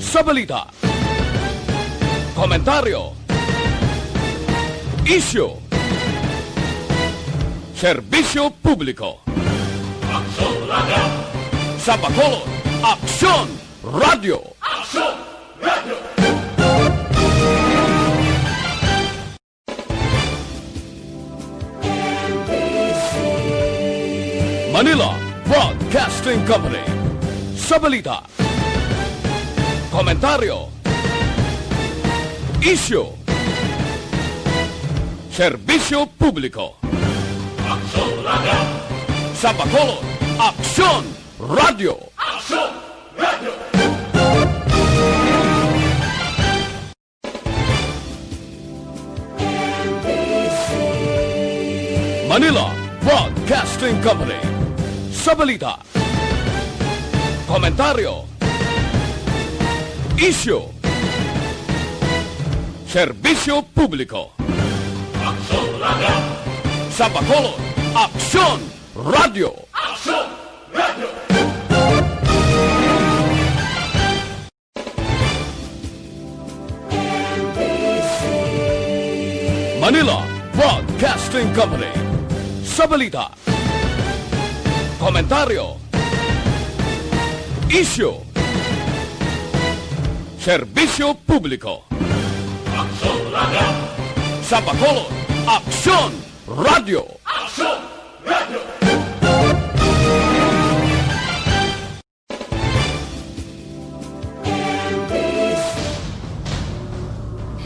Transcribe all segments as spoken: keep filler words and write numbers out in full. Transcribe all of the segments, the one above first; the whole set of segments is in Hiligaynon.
Sa balita, komentaryo, isyu, serbisyo publiko. Aksyon Radio. Sa Bacolod, Aksyon Radio. Aksyon Radio. Manila Broadcasting Company. Sa balita, komentaryo, isyu, serbisyo publiko. Aksyon Radio. Sa Bacolod, Aksyon Radio. Aksyon Radio. Manila Broadcasting Company. Sa balita, komentaryo, isyu, serbisyo publiko. Aksyon Radio. Sa Bacolod, Aksyon Radio. Aksyon Radio. Manila Broadcasting Company. Sa balita, komentaryo, isyu, serbisyo publiko. Aksyon Radio. Sa Bacolod, Aksyon Radio. Aksyon Radio.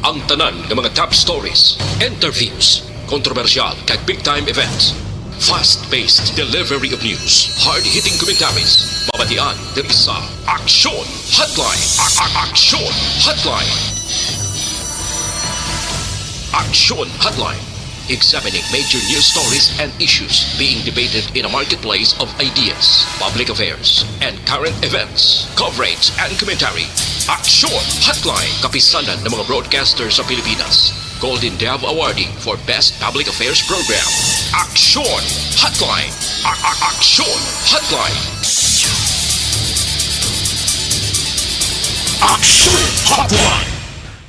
Ang tanan nga mga top stories, interviews, kontrobersyal kag big time events, fast-paced delivery of news, hard-hitting commentaries, mabatian diri sa Aksyon Hotline. A- a- Aksyon Hotline. Aksyon Hotline. Examining major news stories and issues being debated in a marketplace of ideas, public affairs, and current events. Coverage and commentary. Aksyon Hotline. Kapisanan ng mga broadcaster sa Pilipinas. Golden Dove Awardee for Best Public Affairs Program. Aksyon Hotline. A- a- Aksyon Hotline. Aksyon Hotline.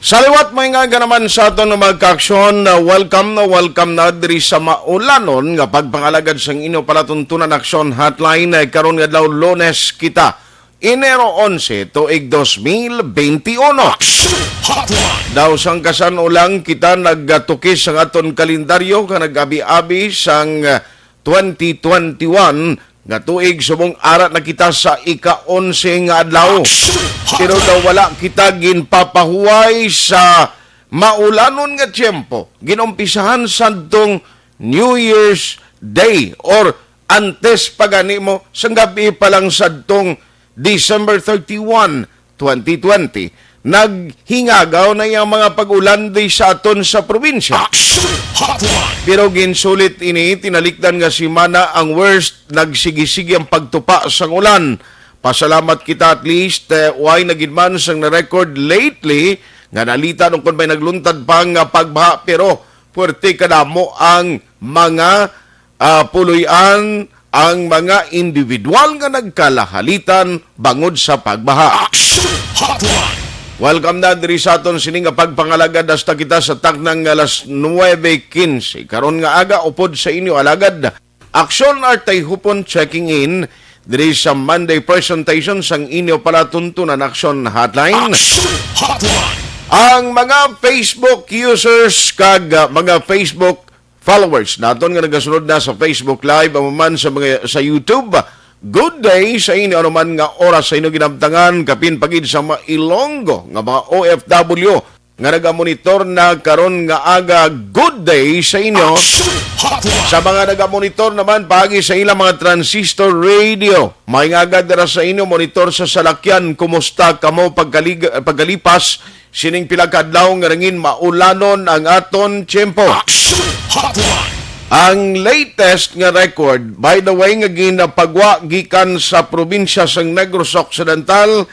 Sa liwat, may nga naman sa aton nga mga kaaksyon, uh, welcome na welcome na diri sa maulanon nga pagpangalagad sang inyo palatuntunan, Aksyon Hotline, uh, karon nga adlaw, Lunes kita, Enero onse, tuig dos mil benti uno. Aksyon Hotline. Daw sang kasan-o lang kita nagatuki sang aton kalendaryo nga nag-abi-abi sang, uh, twenty twenty-one nga tuig, subong ara na kita sa ika-onse nga adlaw. Pero daw wala kita ginpapahuway sa maulanon nga tiyempo. Ginumpisahan sadtong New Year's Day or antes pa gani mo, sang gabi pa lang sadtong December thirty-one, twenty twenty, naghingagaw na ang mga pag-ulan di sa aton sa probinsya. Action Hotline. Pero ginsulit ini, tinalikdan nga semana ang worst, nagsigi-sigi ang pagtupa sang ulan. Pasalamat kita, at least, eh, way na gid man sang na-record lately nga nalitan o kon may nagluntad pa nga pagbaha, pero puwerte kadamo ang mga ah, puloy-an ang mga individual nga nagkalahalitan bangod sa pagbaha. Action Hotline. Welcome na diri sa aton sini nga pagpangalagad hasta kita sa taknang alas nuwebe quince. Karon nga aga, upod sa inyo alagad, Aksyon Artay Hupon checking in diri sa Monday presentation sang inyo palatuntunan Aksyon Hotline. Action Hotline. Ang mga Facebook users kag, ah, mga Facebook followers naton nga nagasunod na sa Facebook Live, amo man sa mga, sa YouTube. Good day sa inyo, ano man nga oras sa inyo ginamtangan, kapin pa gid sa mga Ilonggo nga mga O F W nga nagamonitor na karon nga aga. Good day sa inyo. Action Hotline. Sa mga nagamonitor naman paagi sa ilang mga transistor radio, may nga aga dira sa inyo monitor sa salakyan. Kumusta kamo pagkalig-, pagkalipas sining pila ka adlaw nga rangin maulanon ang aton tiyempo? Action Hotline. Ang latest nga record, by the way, nga ginapagwa gikan sa probinsya sang Negros Occidental,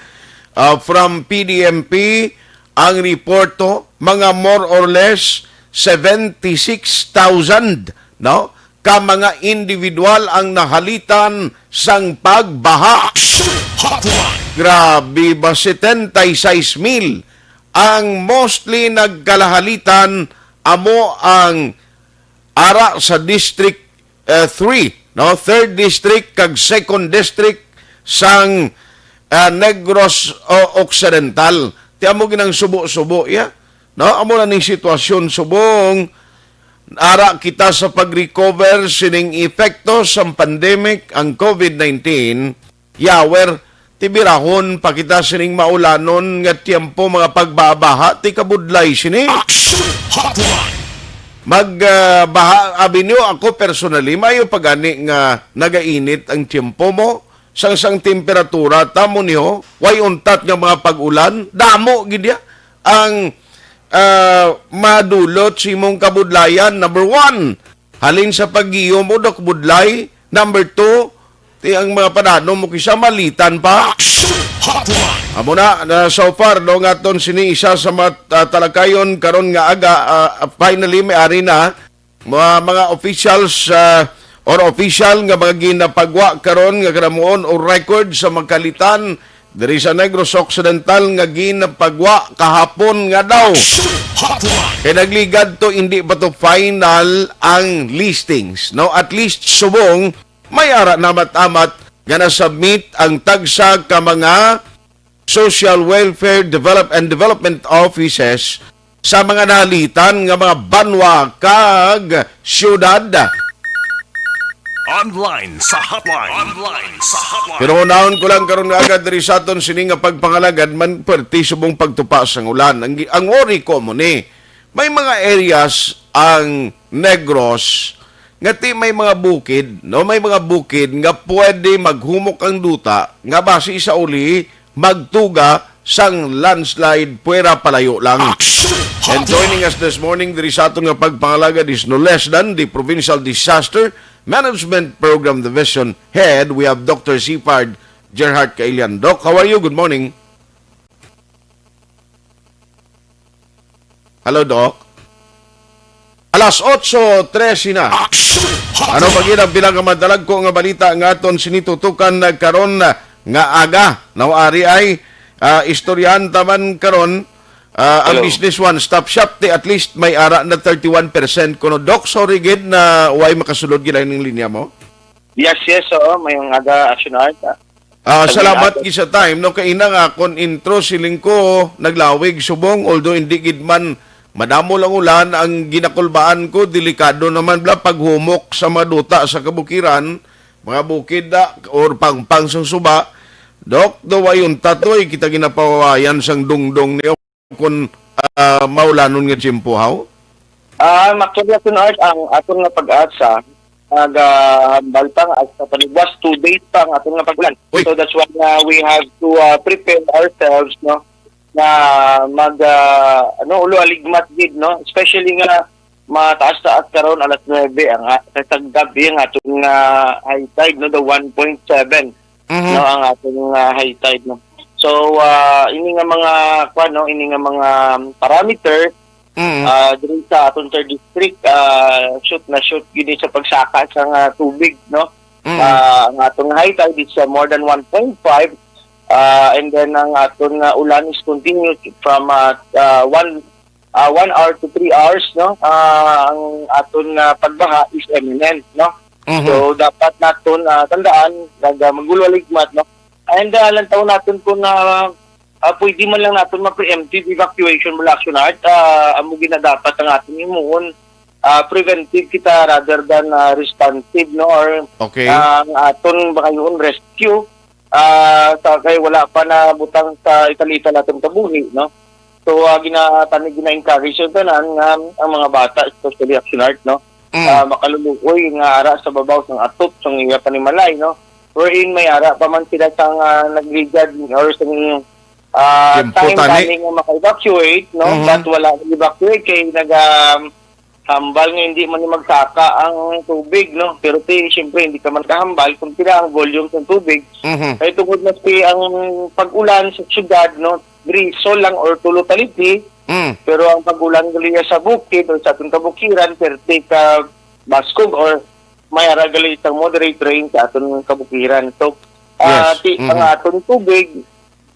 ah, from P D M P, ang reporto, mga more or less seventy-six thousand, no? ka mga individual ang nahalitan sang pagbaha. Action Hotline! Grabe ba, setenta y seis mil ang mostly nagkalahalitan, amo ang ara sa District, eh, three, no? Third District kag Second District sang, ah, Negros, o, Occidental. Ti amo ginang subo-subo, ya. No? Amo na ning sitwasyon subong ara kita sa pag-recover sining epekto sang pandemic, ang COVID nineteen. Yawer, ti birahon pa kita sining maulanon nga tiyempo, mga pagbabaha, ti kabudlay sini. Action Hotline! Mag, ah, baha, abi niyo, ako personally, maayo pa gani nga nagainit ang tiyempo mo, sang, sang temperatura, tamo niyo, way untat nga mga pag-ulan, damo gid ya ang, ah, madulot sa imong kabudlayan. Number one, halin sa paggiyo mo, Doc Budlay. Number two, ti ang mga pananom mo kisa malitan pa. Action Hotline! Amo na, na so far, no, nga aton sini isa sa mga, ah, talakayon karon nga aga, ah, finally may ari na mga, mga officials, ah, or official nga mga ginapagwa karon nga kanamuon o record sa mga kalitan diri sa Negros Occidental nga ginapagwa kahapon nga daw. Action Hotline! Kay nagligad to, hindi pa to final ang listings, no? At least subong may ara na amat-amat nga na-submit ang tagsa ka mga social welfare develop and development offices sa mga nahalitan nga mga banwa kag siyudad. Online sa hotline. Online sa hotline. Pero unahon ko lang karon nga agad diri sa aton sini nga pagpangalagad man, perti subong pagtupa sang ulan. Ang, ang worry ko mo ni, may mga areas ang Negros nga ti may mga bukid, no? May mga bukid nga pwede maghumok ang duta nga basi sa uli magtuga sang landslide puwera palayo lang. Action! And joining us this morning diri sa aton nga pagpangalagad is no less than the Provincial Disaster Management Program Division Head. We have Doctor Sipard Gerhart Kailian. Doc, how are you? Good morning. Hello, Doc. Alas otso trese na. Action! Ano pa gid ang pinakamadalagko nga balita nga aton sinitutukan na karon nga aga? Nawari ay, ah, istoryahan ta man karon, ah, ang Hello. Business One Stop Shop, ti at least may ara na thirty-one percent kuno. Doc, sorry gid na way makasulod gid ang linya mo. Yes, yes, oo, may aga, Action Art. Ah, Ah, salamat gid sa time, no? Kay ina nga, kon intro, siling ko, naglawig subong, although hindi gid man madamo lang ulan, ang ginakulbaan ko, delikado naman bla paghumok sa mga duta sa kabukiran, mga bukid da, or pangpang sang suba. Doc, daw ayon tatoy, kita ginapawayan sang dungdong niyo kon, ah, maulanon nga tiyempo, haw? Ah, actually, Action Art, ang aton nga pag-asa, nagahambal pa nga hasta panigwas, two days pa ang aton nga pag-ulan. Uy. So that's why nga we have to, ah, prepare ourselves, no, na mag, ah, ano, ulo aligmat gid, no, especially nga mataas-taas karon alas nuebe ang ha-, sa gabi ang aton nga high tide, no, the one point seven, Mhm. no, ang aton nga high tide, no. So, ah, ini nga mga, kwan, no, ini nga mga parameter, Mm. ah, diri sa aton third district, ah, shoot na shoot gid sa pagsaka sa nga tubig, no? Mm. Ah, ang atong high tide is, ah, more than one point five, ah, and then ang aton nga ulan is continuous from, ah, ah, one, ah, one hour to three hours, no? Ah, ang aton nga pagbaha is imminent, no? Mhm. So, dapat naton, ah, tandaan, nag, ah, magulo-aligmat, no? And, ah, lantaw naton kung, ah, ah, pwede man lang naton ma-preemptive evacuation mo, Action Art, ah, amo ginadapat ang aton himuon, ah, preventive kita rather than, ah, responsive, no? Or, Okay. ah, ang aton baka yun rescue, ah, sa kay wala pa na butang sa italita naton kabuhi, no? So, ah, gina-, tani gina-encourage yung tanan nga ang mga bata, especially Action Art, no? Mm. Ah, makaluluoy nga ara sa babaw sang atop sang iya panimalay, no? Wherein may ara pa man sila sang, ah, nagligad or sang, ah, Tiempo time tani. Tani nga maka-evacuate, no? Mhm. But wala nag-evacuate kay nag, um, hambal nga hindi man ni magsaka ang tubig, no? Pero ti, siyempre, hindi ka man kahambal kung pila ang volume ng tubig. Mhm. Kay tungod na si ang pag-ulan sa syudad, no? Griso lang or tulo taliti, Mm. pero ang pag-ulan gali sa bukid o sa atong kabukiran, perte ka baskog or may ara gali isang moderate rain sa aton kabukiran. So, ah, Yes. ti-, ang Mhm. aton tubig,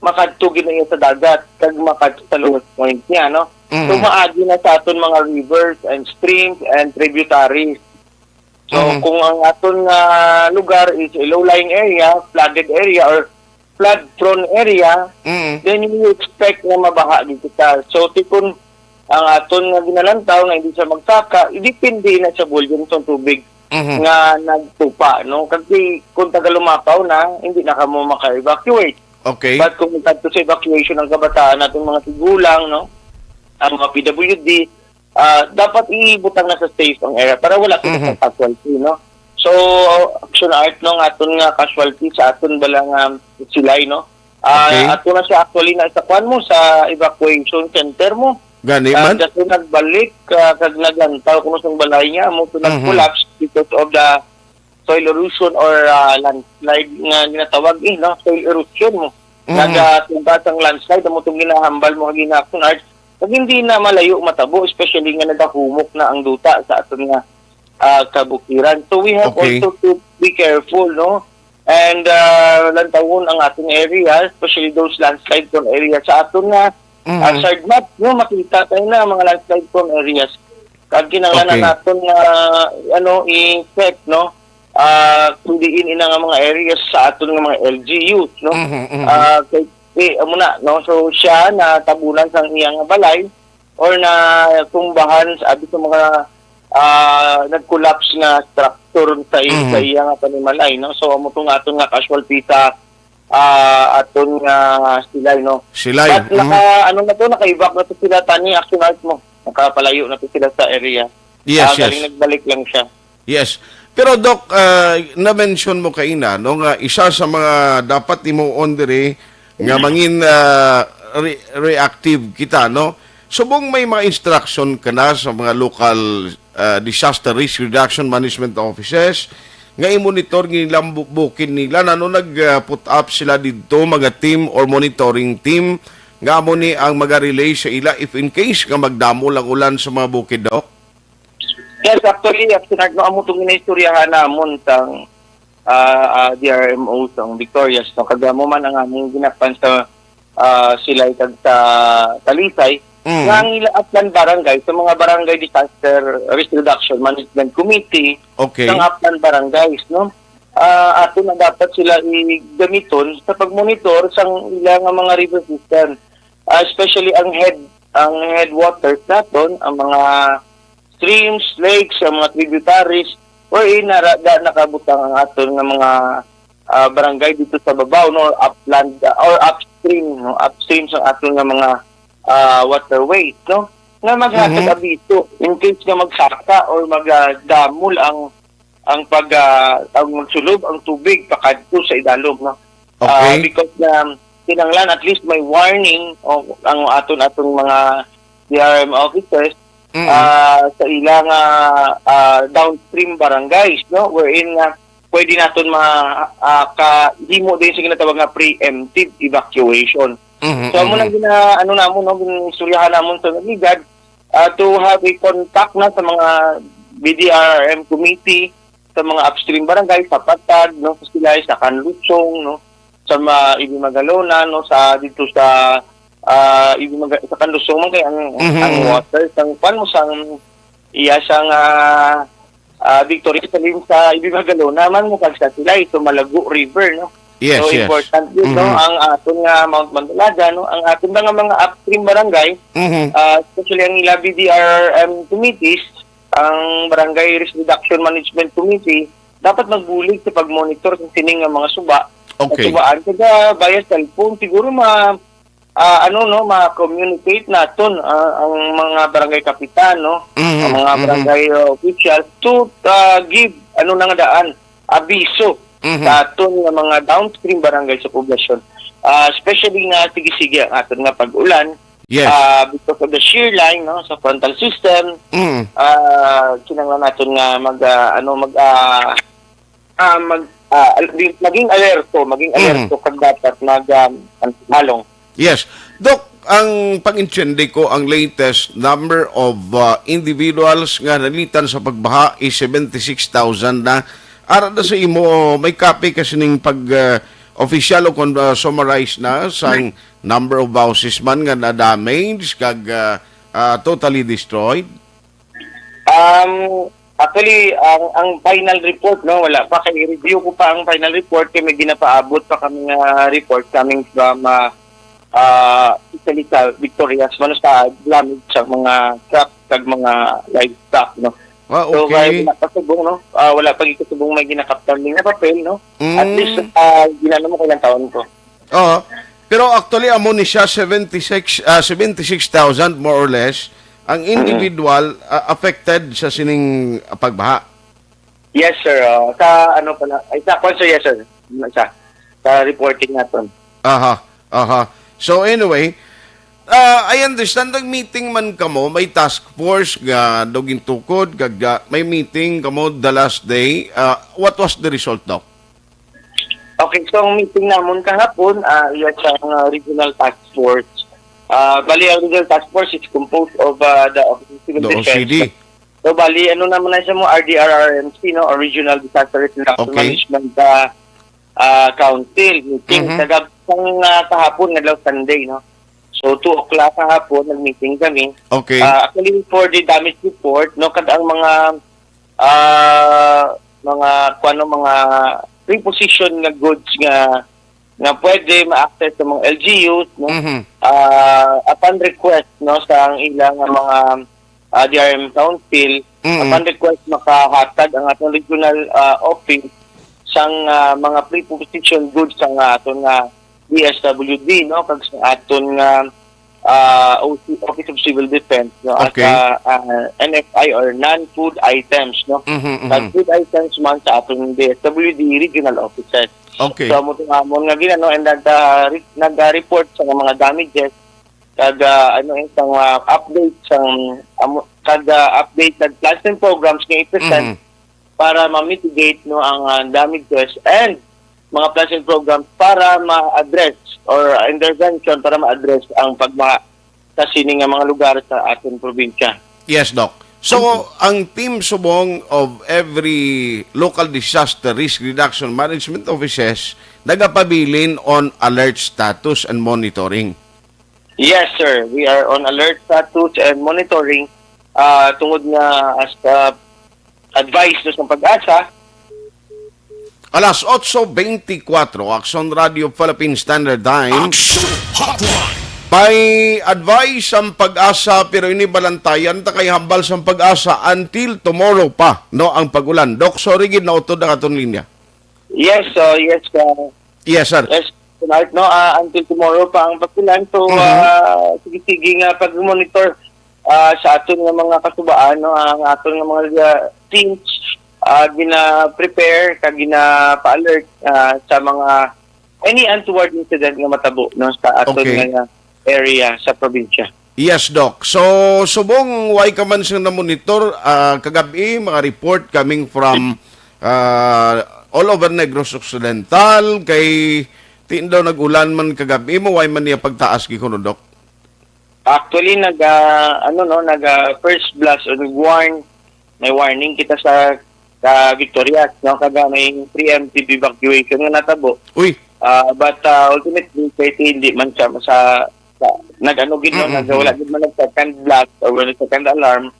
makadto gid na iya sa dagat, kag makadto sa lowest point niya, no? So, Mhm. maagi na sa aton mga rivers and streams and tributaries. So, Mhm. kung ang aton nga lugar is a low-lying area, flooded area, or flood-prone area, Mhm. then you expect na mabaha gid kita. So, ti kon ang aton nga ginalantaw nga hindi siya magsaka, idepende na sa volume sa tubig Mhm. nga nagtupa, no? Kasi kung taga-Lumacao na, hindi na kamo maka-evacuate. Okay. But kung nagkadto sa evacuation ang kabataan natin, mga tigulang, no? Ang mga P W D, ah, dapat ibutang na sa safe ang area para wala sila Mhm. sa casualty, no? So, Action Art, no, nga aton nga casualty sa aton bala nga silay, no? Ah, Okay. ato na siya actually na sa kwan mo, sa evacuation center mo. Gani Ah, man? Dato nagbalik, ah, kag naglantaw kuno sang balay niya, amo to Mhm. nag-collapse because of the soil erosion or, ah, landslide nga ginatawag, eh, no? Soil erosion mo. Mhm. Nagatumba sang landslide, amo tong ginahambal mo kag gina-Action Art. Kag hindi na malayo matabo, especially nga nagahumok na ang duta sa aton nga, ah, kabukiran. So we have Okay. also to be careful, no? And, ah, lantawon ang ating area, especially those landslide prone areas. Sa aton nga, Mhm. ah, side map, no, makita tayo na ang mga landslide prone areas. Kag kinahanglan Okay. naton nga, ano, i-check, no? Ah, kung diin ina nga mga areas sa aton nga mga L G Us, no? Mhm, mhm. Ah, kay, eh, amo na, no? So, siya natabunan sang iyang balay or natumbahan sa abi sa mga, ah, nag-collapse nga structure sa i-, Mhm. sa iya nga panimalay, no? So, amo to nga aton nga casualty sa, ah, aton nga silay, no? Silay, But mhm. naka, ano na to, naka-evac na to sila, Tani, Action Art mo. Nakapalayo na to sila sa area. Yes, Ah, yes. galing nagbalik lang siya. Yes. Pero, Doc, ah, na-mention mo kaina, no, nga isa sa mga dapat himuon diri nga mangin, ah, re-, reactive kita, no? Subong may mga instruction ka na sa mga local, ah, disaster risk reduction management offices nga i-monitor nila ang bu-, bukid nila, ano, nag, ah, put up sila didto, mga team or monitoring team, nga amo ni ang maga-relay sa ila if in case nga magdamo lang ulan sa mga bukid, Doc? Yes, actually, Action Art, no, amo tong ginaistoryahan namon sang, ah, ah, D R M O sang Victorias, no, kag amo man ang among ginapan sa, ah, Silay kag sa Talisay, Mm. nga ang ila Aplan Barangay, sa mga Barangay Disaster Risk Reduction Management Committee, Okay. sang Aplan Barangays, no, ah, ato na dapat sila igamiton sa pagmonitor sang ila nga mga river system, ah, especially ang head, ang headwaters naton, ang mga streams, lakes, ang mga tributaries, wherein nara-, da-, nakabutang ang aton nga mga, ah, barangay dito sa babaw, no, or upland, ah, or upstream, no, upstream sa aton nga mga, ah, waterways, no, nga maghatag Mhm. abiso in case nga magsaka or mag, ah, damol ang, ang pag, ah, ang magsulob ang tubig pakadto sa idalom, no. Okay. Ah, because na kinahanglan at least may warning o ang aton, aton mga D R M officers, Mm. ah, sa ila nga, ah, downstream barangays, no, wherein nga pwede naton ma-, ah, kahimo din sa ginatawag nga preemptive evacuation. Mhm, So, amo mhm. lang gina-, ano namon, no, ginistoryahan namon sa Nagligad, ah, to have a contact na sa mga B D R M committee, sa mga upstream barangay, sa Patag, no, sa Silay, sa Kanlusong, no, sa ma-, Ibi Magalona, no, sa, dito sa, ah, Ibi Maga-, sa Kanlusong man kay ang, Mhm. ang water, sang, kuwan mo, sang, iya, sang, ah, ah, Victoria, sa lim-, sa Ibi Magalona man mo kag sa Silay, so Malago River, no? Yes, So, yes. important yun, no? Mhm. Ang aton nga Mount Mandalaga, no? Ang aton nga mga upstream barangay, Mhm. ah, especially ang ila B D R M committees, ang Barangay Risk Reduction Management Committee, dapat magbulig sa pag-monitor sa sining nga mga suba. Okay. Sa subaan, kaya via cellphone, siguro ma-, ah, ano, no, ma-communicate naton, ah, ang mga barangay kapitan, no? Mhm, Ang mga mhm. barangay, uh, officials to, ah, give, ano na nga daan, abiso Mhm. sa aton nga mga downstream barangay sa poblasyon. Ah, especially nga sige-sige ang aton nga pag-ulan, Yes. ah, because of the shear line, no, sa frontal system, Mhm. ah, kinahanglan naton nga mag, ah, ano, mag, ah, ah, mag, ah, al-, di, maging alerto, maging Mhm. alerto kag dapat mag, ah, ano, halong. Yes. Doc, Ang pag-intindi ko, ang latest number of, uh, individuals nga nalitan sa pagbaha is seventy-six thousand na. Ara na sa imo, may copy ka sining pag, uh, official o kon, uh, summarize na sa number of houses man nga na-damage kag, uh, uh, totally destroyed? Um, actually, ang, ang final report, no, wala pa. Kay review ko pa ang final report kay may ginapaabot pa kami nga report coming from, ah, ah, especially sa Victorias, man sa damage sa mga crops kag mga livestock, no. Ah, So, kaya okay. Wala pa subong, no? Ah, wala pa gid subong may ginakaptan nga papel, no? At Mm. least, ah, ginano mo kailang taon ko. Oo. Pero actually, amo ni siya seventy-six, ah, seventy-six thousand more or less ang individual, ah, affected sa sining, ah, pagbaha. Yes, sir. Ah, sa ano pala? Ay, sa, kwan, sir, yes, sir. Sa, sa reporting natin. Aha, aha. So anyway, uh, I understand nag-meeting man kamo, may task force nga daw gintukod, kag, uh, may meeting kamo the last day. Uh, what was the result, Doc? Okay, so ang meeting namon kahapon, ah, iya sa mga regional task force. Ah, bali, ang regional task force is composed of, ah, the Office of Civil The Defense. O C D. So, bali, ano naman na siya mo, R D R R M C, no? Or Regional Disaster Risk Reduction Okay. Management ah, ah, Council meeting. Mhm. Kagab-, sang, ah, kahapon, nga daw Sunday, no? So, two o'clock kahapon, nag-meeting kami. Okay. Ah, actually, for the damage report, no, kag ang mga, ah, mga, kuano, mga preposition nga goods nga, nga pwede ma-access sa mga L G Us, no? Mhm. Ah, upon request, no, sa ang ilang mga, ah, D R M Council, Mm. upon request, makahatag ang atong regional, ah, office sang, ah, mga preposition goods sang, ah, aton nga D S W D, no, kag sa aton nga, ah, O C, Office of Civil Defense, no, as Okay. a, ah, N F I or non-food items, no. Mhm, Kag mhm. food items man sa aton D S W D regional offices. Okay. So, amo to nga amon nga ginano, and nag, ah, re-, nag-report sa mga damages, kag, ah, ano, eh, sa mga update sang, amo, kag, ah, update, nag plans and programs nga i-present Mhm. para ma-mitigate, no, ang, ah, damages and mga plans and programs para ma-address or intervention para ma-address ang pagbaha sa sini nga mga lugar sa aton probinsya. Yes, Doc. So, ang team subong of every local disaster risk reduction management offices nagapabilin on alert status and monitoring. Yes, sir. We are on alert status and monitoring, ah, tungod nga as, ah, advice, no, sa PAGASA. Alas otso beintikwatro, Aksyon Radio Philippine Standard Time. Action Hotline. May advice ang PAGASA, pero ini balantayan ta kay hambal sang PAGASA until tomorrow pa, no, ang pag-ulan. Doc, sorry gid, nautod ang aton linya. Yes, so yes, uh, Yes, sir. yes, tonight, no, ah, until tomorrow pa ang pag-ulan. So, Mhm. ah, sige-sige nga pag-monitor, ah, sa aton nga mga kasubaan, no, ang aton nga mga, ah, teams, ah, gina-prepare kag gina-alert, ah, sa mga any untoward incident nga matabo, no, sa aton Okay. nga area sa probinsya. Yes, Doc. So, subong way ka man siyang namonitor, ah, kagabi, mga report coming from, ah, all over Negros Occidental, kay ti daw nag-ulan man kagabi, mo way man niya pagtaas gikuno, Doc? Actually, nag, ah, ano, no, nag, ah, first blast o nag-warn, may warning kita sa, sa Victorias, no, kaga may preemptive evacuation nga natabo. Uy, Ah, but, ah, ultimately, kay hindi man siya sa, sa nag-ano gid, no, Mm-mm. nag, wala gid man nag-second blast or wala second alarm,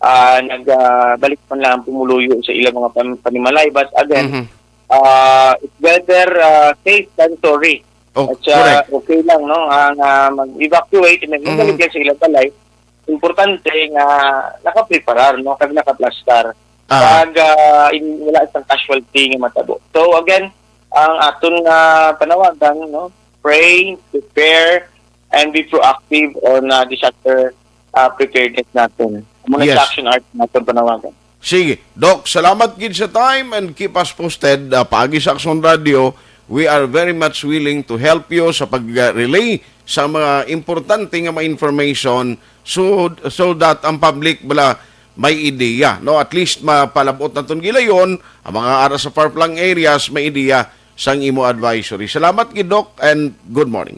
ah, nag, ah, balik man lang ang pumuluyo sa ilang mga pan-, panimalay. But again, Mhm. ah, it's better, ah, safe than sorry. Oh, At siya, correct. Okay lang, no? Ang, ah, mag-evacuate, mag-, Mhm. magbalik lang sa ilang balay. Importante nga nakapreparar, no? Kag nakaplastar. Ah. Kag, ah, in, wala isang casualty nga matabo. So, again, ang aton nga panawagan, no? Pray, prepare, and be proactive on, ah, disaster, ah, preparedness natin. Muna Yes. Sa action art natin panawagan. Sige. Doc, salamat gid sa time and keep us posted. Ah, paagi sa Aksyon Radio, we are very much willing to help you sa pag-relay sa mga importante nga mga information so, so that ang public bala may ideya, no? At least mapalabot naton gilayon ang mga ara sa far-flung areas may ideya sang imo advisory. Salamat gid, Doc, and good morning.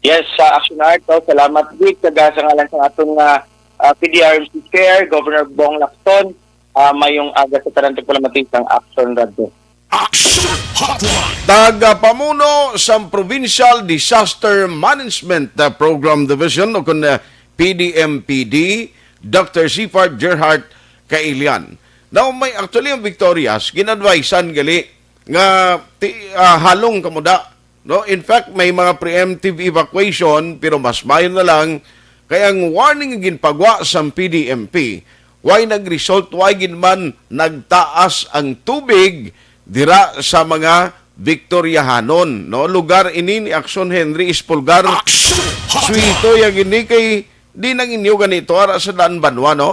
Yes, sa Action Art, oh, salamat, Vic. Kag, ah, sa ngalan sa aton nga, ah, P D R M C Chair, Governor Bong Lacson, ah, mayong aga sa tanan, tagpalamati sang Action Radio. Action Hotline. Tagapamuno sang Provincial Disaster Management, uh, Program Division, o kun, uh, P D M P D, Doctor Sifard Gerhart Kailian. Now, may actually ang Victorias, gin-advisean gali nga ti, ah, halong kamo da, no? In fact, may mga preemptive evacuation, pero mas maayo na lang kay ang warning nga ginpagwa sang P D M P, way nag-result, way gid man nagtaas ang tubig dira sa mga Victoriahanon, no? Lugar ini ni Action Henry Espulgar. Action Hotline. Suito ya gini kay di nang inyo ganito ara sa daan banwa, no?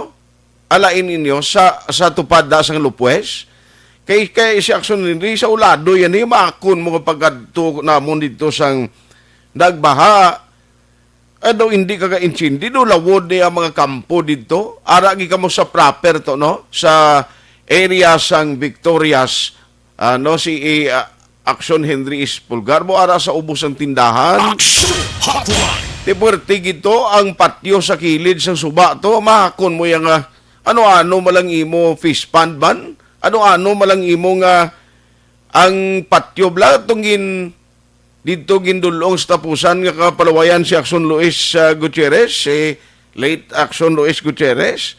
Alain ninyo sa, sa tupad da sang Lupwes. Kay, kay si Action Henry sa ulado yan, eh, makon mo pagkadto namon dito sang nagbaha. Ano, hindi ka kaintindi, no? Lawod ni ang mga kampo dito. Ara gi kamo sa proper to, no? Sa area sang Victorias, ano, si, eh, ah, Action Henry Espulgar mo ara sa ubos ang tindahan. Action Hotline. Ti puwerte gid to ang patio sa kilid sang suba to. Mahakon mo yang, ah, ano-ano malang imo fish pond man? Ano-ano malang imo nga ang patio bla tong gin-, didto gindulong sa tapusan nga kapalawayan si Action Luis, ah, Gutierrez, si late Action Luis Gutierrez?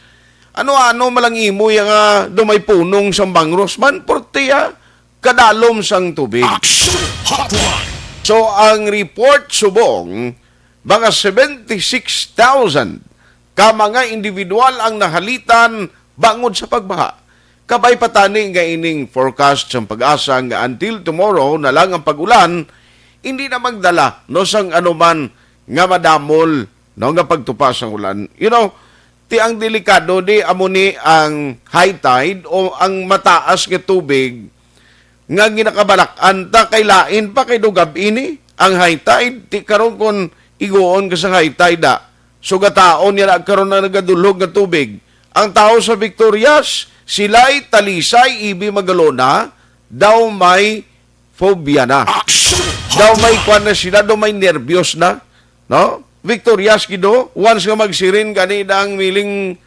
Ano-ano malang imo yang, ah, dumay punong sang bangros man? Puwerte, ah, kadalom sang tubig. Action Hotline. So, ang report subong, mga seventy-six thousand ka mga individual ang nahalitan bangod sa pagbaha. Kabay pa tani nga ining forecast sang PAGASA nga until tomorrow na lang ang pag-ulan, hindi na magdala, no, sang anuman nga madamol, no, nga pagtupa sang ulan. You know, ti ang delikado di amo ni ang high tide o ang mataas nga tubig nga ginakabalak-an ta kay lain pa kay dugab ini ang high tide. Ti karon kon iguon ka sa high tide, ah, sugataon niya na karon ang nagadulhog nga tubig. Ang tawo sa Victorias, sila'y Talisay, Ibi, Magalona, daw may phobia na. Action Daw may Hotline. Kwan na sila, daw may nervyos na. No? Victorias, gido, once nga magsirin gani na ang miling,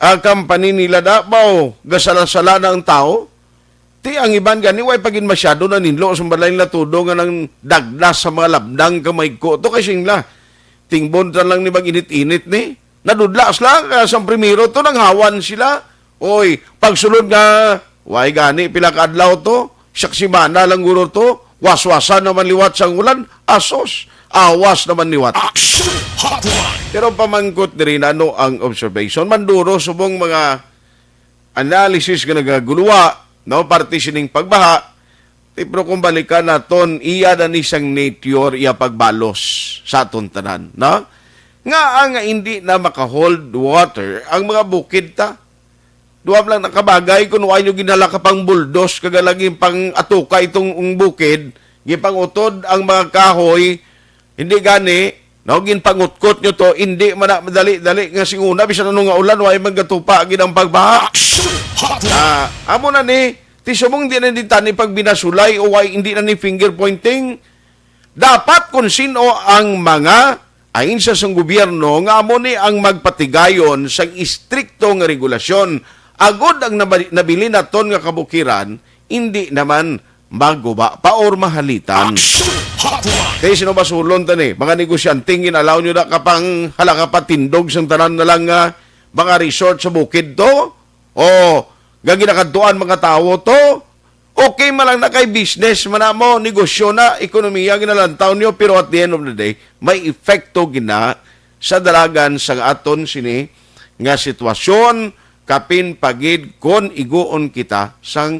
ah, company nila na, baw, gasala-sala na ang tao. Ti ang iban gani, way pa gid masyado naninlo sa balay nila todo nga nang dagdas sa mga labdang kamay ko. To kay singla, tingbon ta lang ni mag-init-init ni. Nadudla sila, kaya sa primero to, nanghawan sila. Oy, pagsulod nga, way gani, pila ka adlaw to, siyak simana lang guro to, waswasan naman liwat sang ulan, asos, awas naman liwat. Action Hotline. Pero pamangkot diri na, ano ang observation? Manduro subong mga analysis nga nagaguluwa, no, parte sining pagbaha, ti, pero kung balikan naton, iya na ni sang nature, iya pagbalos sa aton tanan, no? Nga ang hindi na maka-hold water ang mga bukid ta. Duha lang nakabagay kung wala nyo ginhala ka pang buldos, kag lagi pang atuka itong bukid, gipangutod ang mga kahoy, hindi gani, no, ginpangutkot nyo to, hindi man na madali-dali nga singuna, bisan ano nga ulan, way man gatupa gid ang pagbaha. Action Hotline. Ah, amo na ni, ti subong di na din tani pagbinasulay o way, hindi na ni finger pointing. Dapat kung sino ang mga ahensya sang gobyerno nga amo ni ang magpatigayon sang istrikto nga regulasyon, agod ang nabali-, nabilin naton nga kabukiran, hindi naman maguba pa or mahalitan. Action Hotline. Kay sino ba sulon ta ni? Mga negosyante, gin-allow nyo na kapang halaka patindog sang tanan na lang nga mga resort sa bukid to? O nga ginakadtuan mga tawo to? Okay man lang na kay business man na mo, negosyo na, ekonomiya ginalantaw niyo, pero at the end of the day, may epekto gina sa dalagan sa aton sini nga sitwasyon, kapin pagid kon iguon kita sang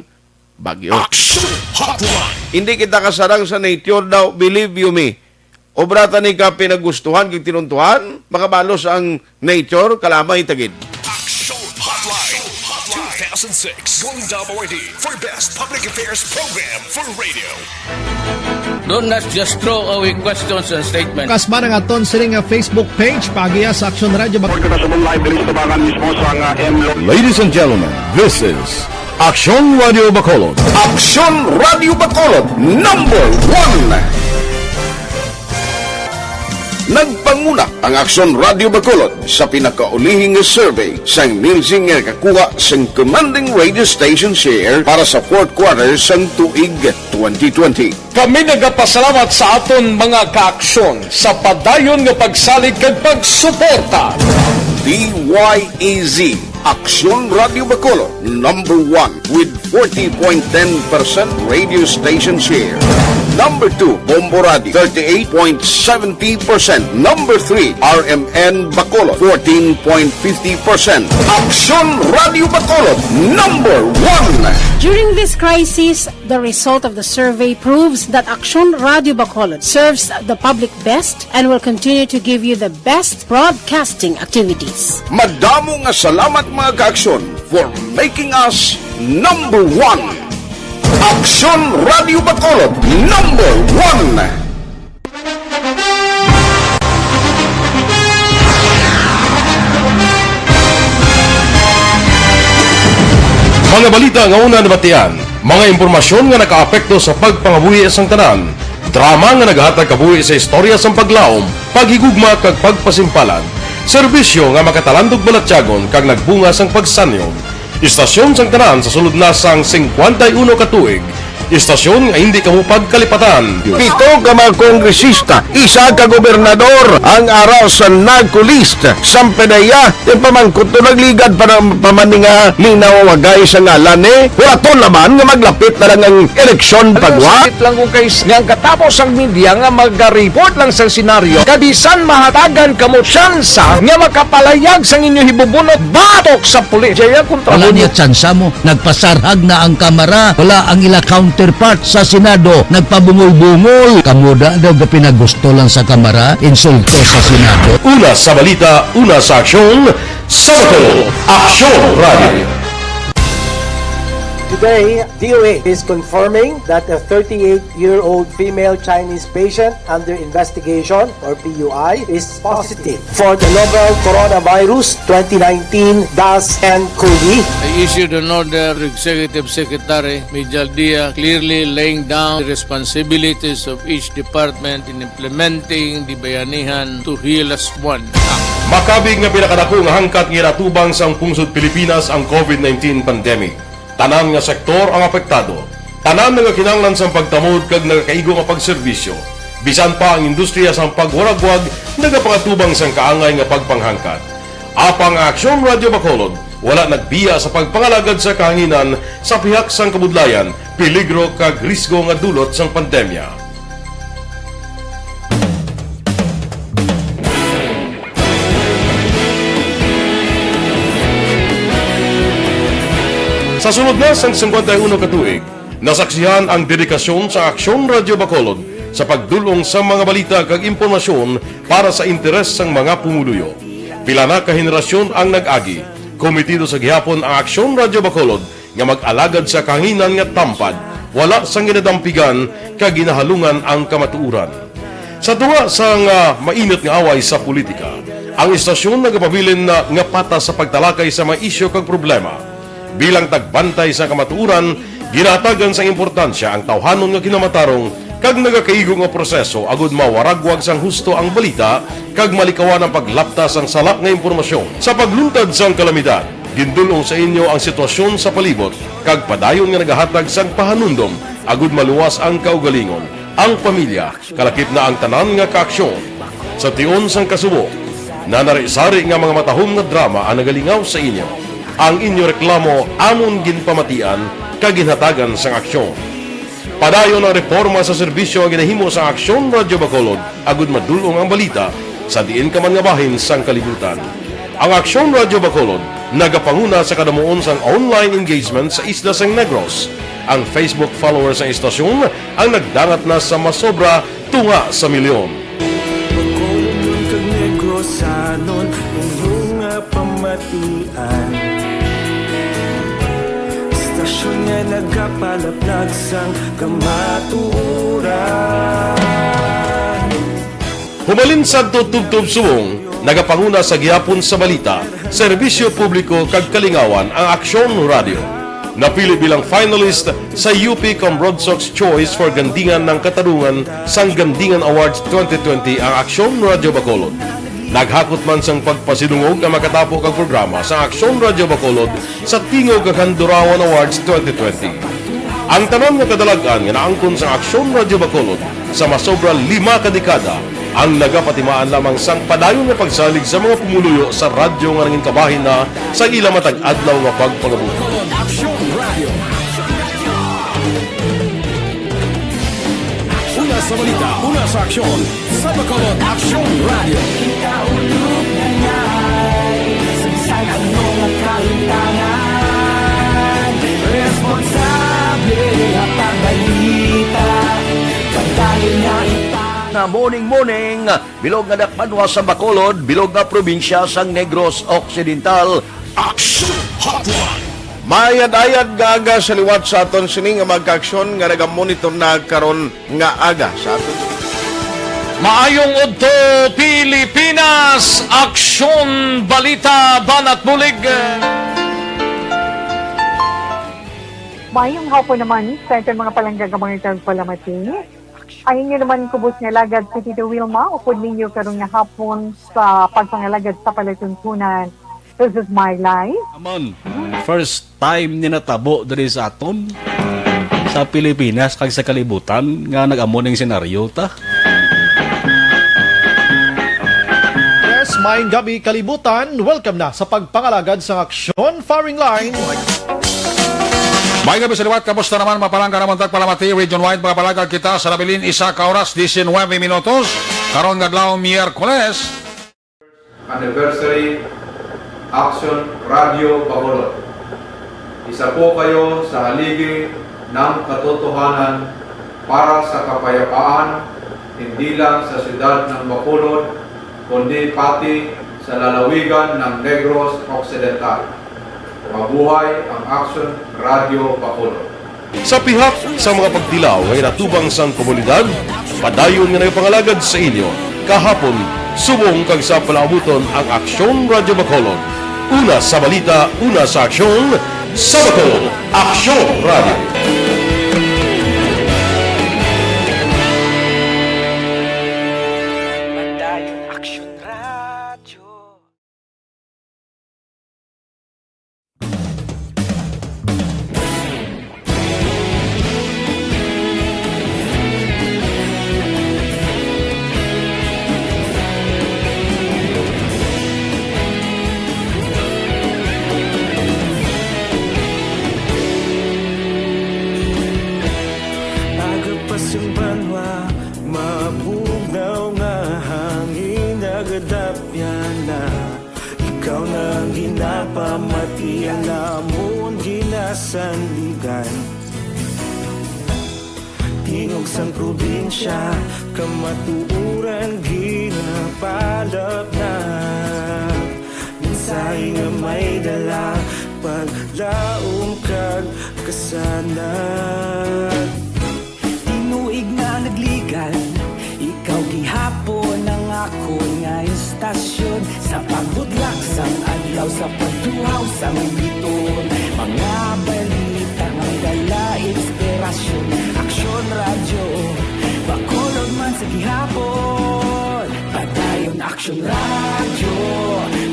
bagyo. Action Hotline. Hindi kita kasarang sa nature daw, believe you me. Obra ta ni ka pinagustuhan kag tinuntuhan, makabalos ang nature, kalamay tagid. Action Hotline two thousand six Golden Dome Awardee for Best Public Affairs Program for Radio. Do not just throw away questions and statements. Kasman ang aton sini nga Facebook page, paagiha sa Action Radio Bac- Report ko na sa live diri sa tubangan mismo sa nga M Lo- Ladies and gentlemen, this is Action Radio Bacolod. Action Radio Bacolod, number one. Nagpanguna ang Aksyon Radio Bacolod sa pinakaulihi nga survey sang Nielsen nga nakakuha sang commanding radio station share para sa fourth quarter sang tuig twenty twenty. Kami nagapasalamat sa aton mga kaaksyon sa padayon nga pagsalig kag pagsuporta. D Y E Z, Aksyon Radio Bacolod, number one with forty point ten percent radio station share. Number two, Bombo Radio, thirty-eight point seventy percent. Number three, R M N Bacolod, fourteen point fifty percent. Aksyon Radio Bacolod, number one. During this crisis, the result of the survey proves that Aksyon Radio Bacolod serves the public best and will continue to give you the best broadcasting activities. Madamo nga salamat, mga kaaksyon, for making us number one. Aksyon Radio Bacolod, number one. Mga balita nga una nabatian, mga impormasyon nga nakaapekto sa pagpangabuhi sang tanan, drama nga nagahatag kabuhi sa istorya sang paglaom, paghigugma kag pagpasimpalan, serbisyo nga makatalandog balatyagon kag nagbunga sang pagsanyog. Istasyon sang tanan sa sulod na sang singkwenta y uno ka tuig. Istasyon nga hindi kamo pagkalipatan. Pito ka mga kongresista, isa ka gobernador ang ara sa NAGCO list. Sampanaya, ti pamangkot to nagligad pa ng pamaninga linaw wagay sa ngalan ni. Wala to naman nga maglapit na lang ang eleksyon pagwa. Sakit lang kung kay nga ang katapos ang media nga magareport lang sa senaryo, kabisan mahatagan kamo tsansa nga makapalayag sang inyo hibubunot batok sa pulis. Jaya kontra Wala mo niya tsansa mo. Nagpasarhag na ang Kamara. Wala ang ila counterpart sa Senado. Nagpabungol-bungol. Kamo da daw gapinagusto lang sa Kamara. Insulto sa Senado. Una sa balita, una sa aksyon, sa Bacolod, Aksyon Radio. Today, D O A is confirming that a thirty-eight-year-old female Chinese patient under investigation, or P U I, is positive for the novel coronavirus twenty nineteen dash N C O V. I issued an order to Executive Secretary Mijal Dia, clearly laying down the responsibilities of each department in implementing the Bayanihan to Heal as One Act. Makabig nga pinakadako nga hangkat nga ginatubang sang pungsod Pilipinas ang COVID nineteen pandemic. Tanan nga sektor ang apektado. Tanan nga nagakinahanglan sang pagtamod kag nagakaigo nga pagserbisyo. Bisan pa ang industriya sang pagwaragwag nagapangatubang sang kaangay nga pagpanghangkat. Apang ang Aksyon Radio Bacolod wala nagbiya sa pagpangalagad sa kahanginan sa pihak sang kabudlayan, peligro kag risgo nga dulot sang pandemya. Sa sulod na sang singkwenta y uno ka tuig, nasaksihan ang dedikasyon sa Aksyon Radio Bacolod sa pagdul-ong sa mga balita kag impormasyon para sa interes sang mga pumuluyo. Pila na ka henerasyon ang nag-agi, kometido sa gihapon ang Aksyon Radio Bacolod nga mag-alagad sa kahanginan nga tampad, wala sang ginadampigan kag ginahalungan ang kamatuoran. Sa tunga sang, ah, mainit nga away sa politika, ang istasyon nagapabilin na nga patas sa pagtalakay sa mga isyu kag problema. Bilang tagbantay sa kamatuoran, ginahatagan sang importansya ang tawhanon nga kinamatarong kag nagakaigo nga proseso agud mawaragwag sang husto ang balita kag malikawan ang paglapta sang sala nga impormasyon. Sa pagluntad sang kalamidad, gindul-ong sa inyo ang sitwasyon sa palibot kag padayon nga nagahatag sang pahanumdom agud maluwas ang kaugalingon, ang pamilya, kalakip na ang tanan nga kaaksyon. Sa tion sang kasubo, nanari-sari nga mga matahom nga drama ang nagalingaw sa inyo. Ang inyo reklamo amon ginpamatian kag ginhatagan sang aksyon. Padayon ang reporma sa serbisyo nga ginahimo sa Aksyon Radio Bacolod agud madul-ong ang balita sa diin ka man nga bahin sang kalibutan. Ang Aksyon Radio Bacolod nagapanguna sa kadamuon sang online engagement sa isla sang Negros. Ang Facebook followers sang istasyon ang nagdangat na sa masobra tunga sa milyon. Bacolodnon kag Negrosanon, inyo nga pamatian. Istasyon nga nagapalaplag sang kamatuoran. Humalin sadto tubtob subong, nagapanguna sa gihapon sa balita, serbisyo publiko kag kalingawan ang Aksyon Radio. Napili bilang finalist sa U P Cambroadsox Choice for Gandingan ng Katarungan sang Gandingan Awards twenty twenty ang Aksyon Radyo Bacolod. Naghakot man sang pagpasidungog ang makatapo kag programa sang Aksyon Radyo Bacolod sa Tingog kag Handurawan Awards twenty twenty. Ang tanan nga kadalag-an nga naangkon sang Aksyon Radyo Bacolod sa masobra lima ka dekada ang nagapatimaan lamang sang padayon nga pagsalig sa mga pumuluyo sa radyo nga nangin kabahin na sa ila matag adlaw nga pagpangabuhi. Aksyon Radio. Una sa balita, una sa aksyon, sa Bacolod Aksyon Radio. Sa bisan ano nga kahimtangan, responsable nga pagbalita, pagdayon nga ipa- Nga morning, morning, bilog nga dakpanwa sa Bacolod, bilog nga probinsya sang Negros Occidental. Action Hotline! Maayad-ayad nga aga sa liwat sa aton sini nga mga kaaksyon nga nagamonitor na karon nga aga sa aton. Maayong udto, Pilipinas! Aksyon, balita, banat bulig! Maayong hapon naman sa aton mga palangga nga mga tagpalamati. Ang inyo naman kubos nga alagad si Tito Wilma, upod ninyo karon nga hapon sa pagpangalagad sa palatuntunan. This is my life. Amon, first time ni natabo diri sa aton, sa Pilipinas, kag sa kalibutan, nga nag-amo ning senaryo ta. Yes, maayong gabi, kalibutan. Welcome na sa pagpangalagad sang Aksyon Firing Line. May gabi sa liwat, kamusta naman, mapalangga naman tagpalamati, region-wide, mga palagag kita sa nabilin, isa ka oras, diecinuebe minutos, karon nga adlaw, Miyerkules. Anniversary, Action Radio Bacolod. Isa po kayo sa haligi ng katotohanan para sa kapayapaan, hindi lang sa siyudad ng Bacolod, kundi pati sa lalawigan ng Negros Occidental. Mabuhay ang Action Radio Bacolod. Sa pihak sa mga pagtilaw nga inatubang sang komunidad, padayon nga nagapangalagad sa inyo kahapon, subong kag sa palaabuton ang Aksyon Radyo Bacolod. Una sa balita, una sa aksyon, sa Bacolod, Aksyon Radyo. Padayon Aksyon Radyo. Aga pa sang banwa, mabugnaw nga hangin nagadapyan na. Ikaw na ang ginapamati, ang amon ginasandigan. Tingog sang probinsya, kamatuoran ginapalapnat. Mensahe nga may dala, paglaom kag kasanag. Tinuig na nagligan, ikaw gihapon ang akon nga istasyon. Sa pagbudlak sang adlaw, sa pagtuhaw sang biton, mga balita nga dala inspirasyon. Aksyon Radyo Bacolod man sa gihapon. Padayon Aksyon Radyo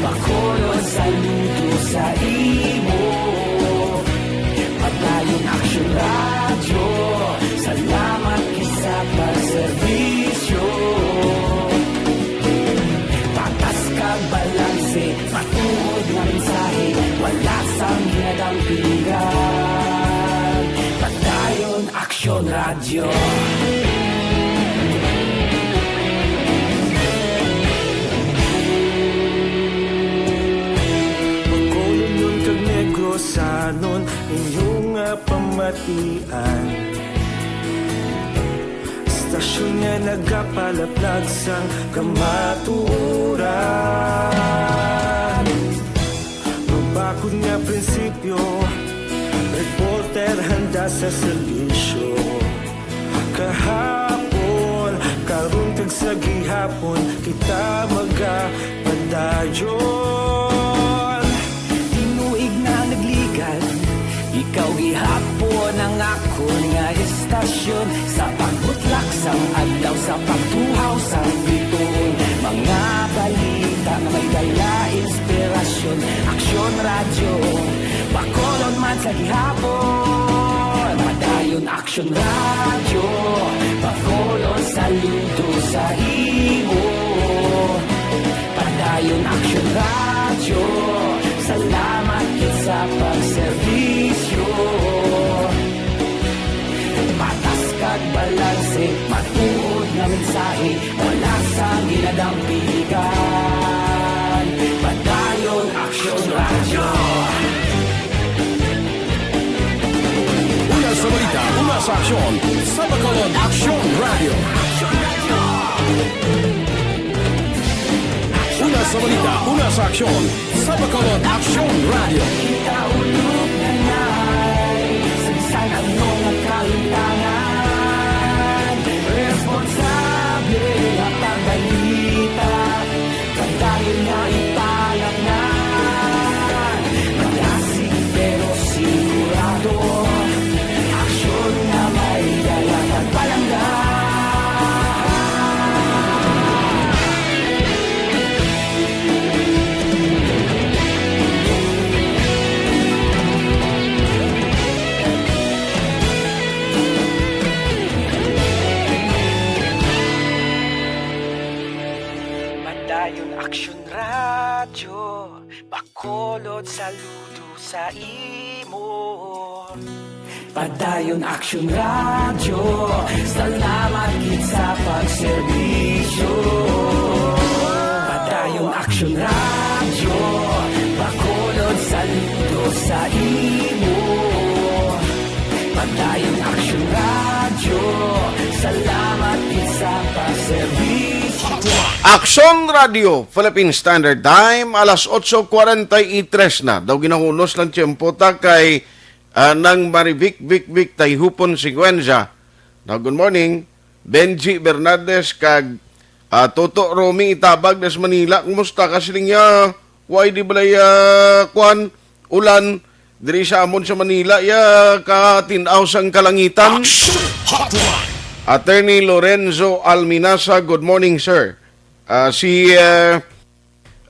Bacolod, saludo sa imo. Padayon Aksyon Radyo, salamat gid sa pagserbisyo. Patas kag balanse, matuod nga mensahe, wala sang ginadampingan. Padayon Aksyon Radyo. Bacolodnon kag Negrosanon, inyo nga pamatian. Istasyon nga nagapalaplag sang kamatuoran. Mabakod nga prinsipyo, reporter handa sa serbisyo. Kahapon, karon kag sa gihapon, kita magapadayon. Tinuig na nagligan, ikaw Gihapon ang akon nga istasyon, sa pagbutlak sang adlaw, sa pagtuhaw sang bituon, mga balita nga may dala inspirasyon. Aksyon Radyo, Bacolod man sa gihapon. Padayon Aksyon Radyo, Bacolod, saludo sa imo. Padayon Aksyon Radyo, salamat gid sa pagserbisyo. Patas kag balanse, matuod nga mensahe, wala sang ginadampigan. Padayon Aksyon Radyo. Una sa balita, una sa aksyon, sa Bacolod Aksyon Radyo. Una sa balita, una sa aksyon, sa Bacolod Aksyon Radyo. Kita ulog na nay, sa bisan ano nga kalimtangan, responsable nga pagbalita. Padayon nga ipalangga, malasig pero sigurado. Aksyon nga may dala kag palangga. Padayon Aksyon Radyo, Bacolod, saludo sa imo. Padayon Aksyon Radyo, salamat gid sa pagserbisyo. Padayon Aksyon Radyo, Bacolod, saludo sa imo. Padayon Aksyon Radyo, salamat gid sa pagserbisyo. Aksyon Radyo, Philippine Standard Time, alas otso cuarenta y tres na. Daw ginahunos lang tiyempo ta kay, ah, Nang Marivic Vic Vic Tayhupon Siguenza. Now, good morning. Benji Bernardes kag, ah, Toto Romy Itabag des Manila. Kumusta ka siling ya? Why di balay, ah, kwan? Ulan diri sa amon sa Manila ya, katin-aw sang kalangitan. Action Hotline. Attorney Lorenzo Alminasa, good morning, sir. Ah, si, ah,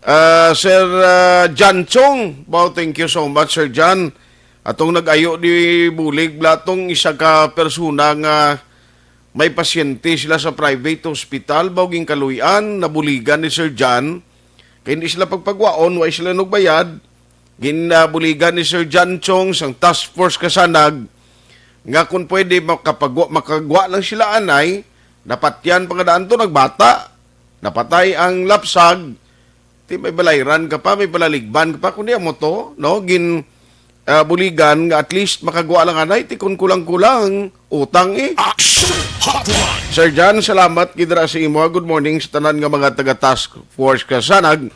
ah, Sir, ah, John Chong. Wow, thank you so much, Sir John. Atong nag-ayo di bulig, bala tong isa ka persona nga may pasyente sila sa private hospital, baw ginkaluy-an, nabuligan ni Sir John. Kay hindi sila pagpagwaon, way sila nagbayad. Ginabuligan ni Sir John Chong sang task force kasanag nga kung pwede makapagwa, makagwa lang sila anay, napatyan pa nga daan to, nagbata, napatay ang lapsag, ti may balayran ka pa, may palaligban ka pa, kundi amo to, no? Gin, ah, buligan nga at least makagwa lang anay, ti kun kulang-kulang, utang eh. Action Hotline. Sir John, salamat gid ra sa imo. Good morning sa tanan nga mga taga task force kasanag.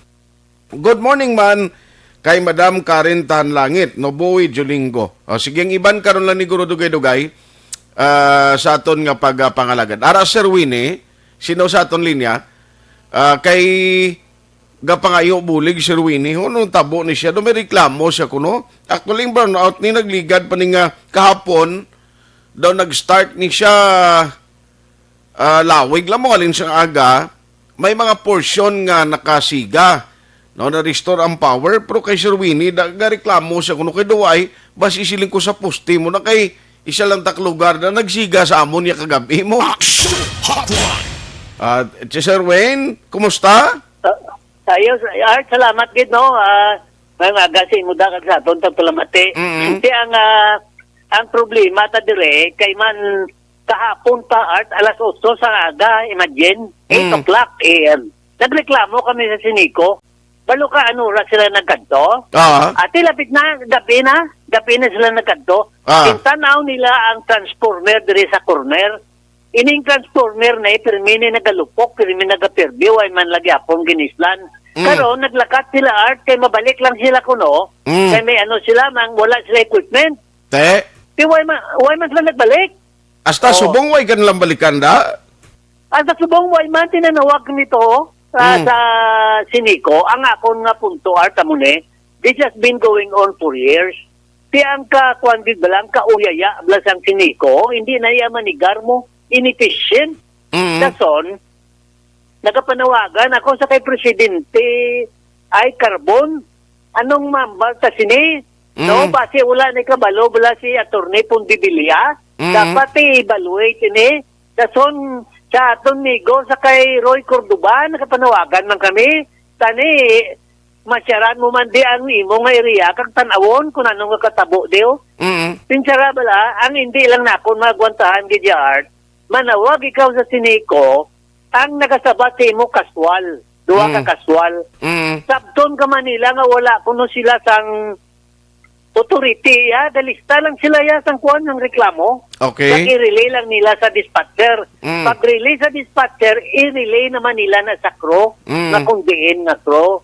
Good morning man kay Madam Karen Tahanlangit, Noboy Jolingo. O, sige, ang iban karon lang ni Guro Dugay-Dugay, ah, sa aton nga pagpangalagad. Ara, Sir Winnie, sino sa aton linya? Ah, kay gapangayo bulig, Sir Winnie. Ano tabo ni siya? Do may reklamo siya kuno. Actually, ang brownout ni nagligad pa ni nga kahapon, daw nag-start ni siya, ah, lawig lang mo, halin sang aga, may mga portion nga nakasiga. No, na-restore ang power, pero kay Sir Winnie, da-, gareklamo siya kuno kay Duway, basi siling ko sa poste mo na kay isa lang tak lugar na nagsiga sa amon niya kagabi mo. Action Hotline. Ah, si Sir Wayne, kumusta? Ah, ayos, Art, salamat gid, no? Ah, may mga aga sa imo, da, kag sa aton, tagpalamati. Mm-mm. Kaya ang, ah, ang problema ta dire, kay man kahapon pa, Art, alas otso sa aga, imagine, eight Mm. o'clock A M. Nagreklamo kami sa Sinico. Balo ka, ano oras sila nagkadto? Ah. Ati, lapit na, gabi na. Gabi na sila nagkadto. Ah. Kintanaw nila ang transformer diri sa corner. Ining transformer na, eh, pirmi ni nagalupok, pirmi nagapirbi, way man lagi apon ginislan. Mm. Karon, naglakat sila, Art, kay mabalik lang sila kuno. Mm. Kay may ano sila, mang wala sila equipment. Te? Kay way man, way man sila nagbalik. Hasta Oh. subong way ka nilang balikan, da? Hasta subong way man tinanawag nito, ah, Mm. sa Sinico, ang akon nga punto, Art, amo ni, this has been going on for years. Ti ang ka, kuwan gid bala, ang kauyaya bala sang Sineco, hindi na iya manigar mo, inefficient. Mm. Dason, nagapanawagan ako sa kay Presidente ay Carbon. Anong mambal ta sini? No, Mm. basi wala ni kabalo bala si Attorney Pondevilla. Mm. Dapat i-evaluate ini. Dason sa aton migo sa kay Roy Cordoba, nagapanawagan man kami. Tani, masyaran mo man di ang imo nga area kag tan-awon kung ano nga katabo, di, oh. Mm. Sinsara bala, ang hindi lang nakon magwantahan gid ya, Art, manawag ikaw sa Sineco, ang nagasabat sa imo kaswal, duha ka Mm. kaswal. Mm. Sabton ka man nila nga wala kuno sila sang authority, ya, dalista lang sila ya sang kuan ng reklamo. Okay. Pag i-relay lang nila sa dispatcher. Mm. Pag relay sa dispatcher, i-relay naman nila na sa crew, Mm. na kung diin nga crew.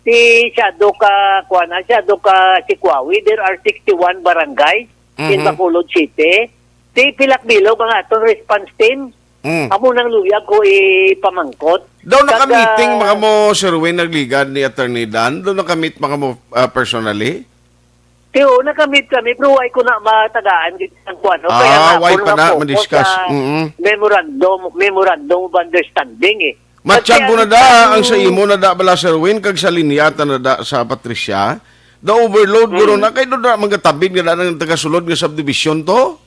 Si Shadow ka, kuan na, Shadow ka si Kuawi, there are sixty-one barangays in Mhm. Bacolod City. Si Pilak Bilog ang atong response team. Mm. Amo nang luyag ko ipamangkot. Daw Kag, naka-meeting ah, ba kamo, Sir Win, nagligad ni Attorney Dan? Daw naka-meet ba kamo, ah, personally? Tiyo, naka-meet kami, pero why ko na matagaan gid ang kuwan, no? Kaya Ah, nga why ako pa na naka-focus ma-discuss? sa Mm-mm. memorandum, memorandum of understanding, eh. Matsyag Kasi mo na ang da ang sa isang imo na da bala, Sir Win, kag sa linyata na da sa Patricia. The overload guro Mm. na kay do na magatabid nga da nang tagasulod nga subdivision to.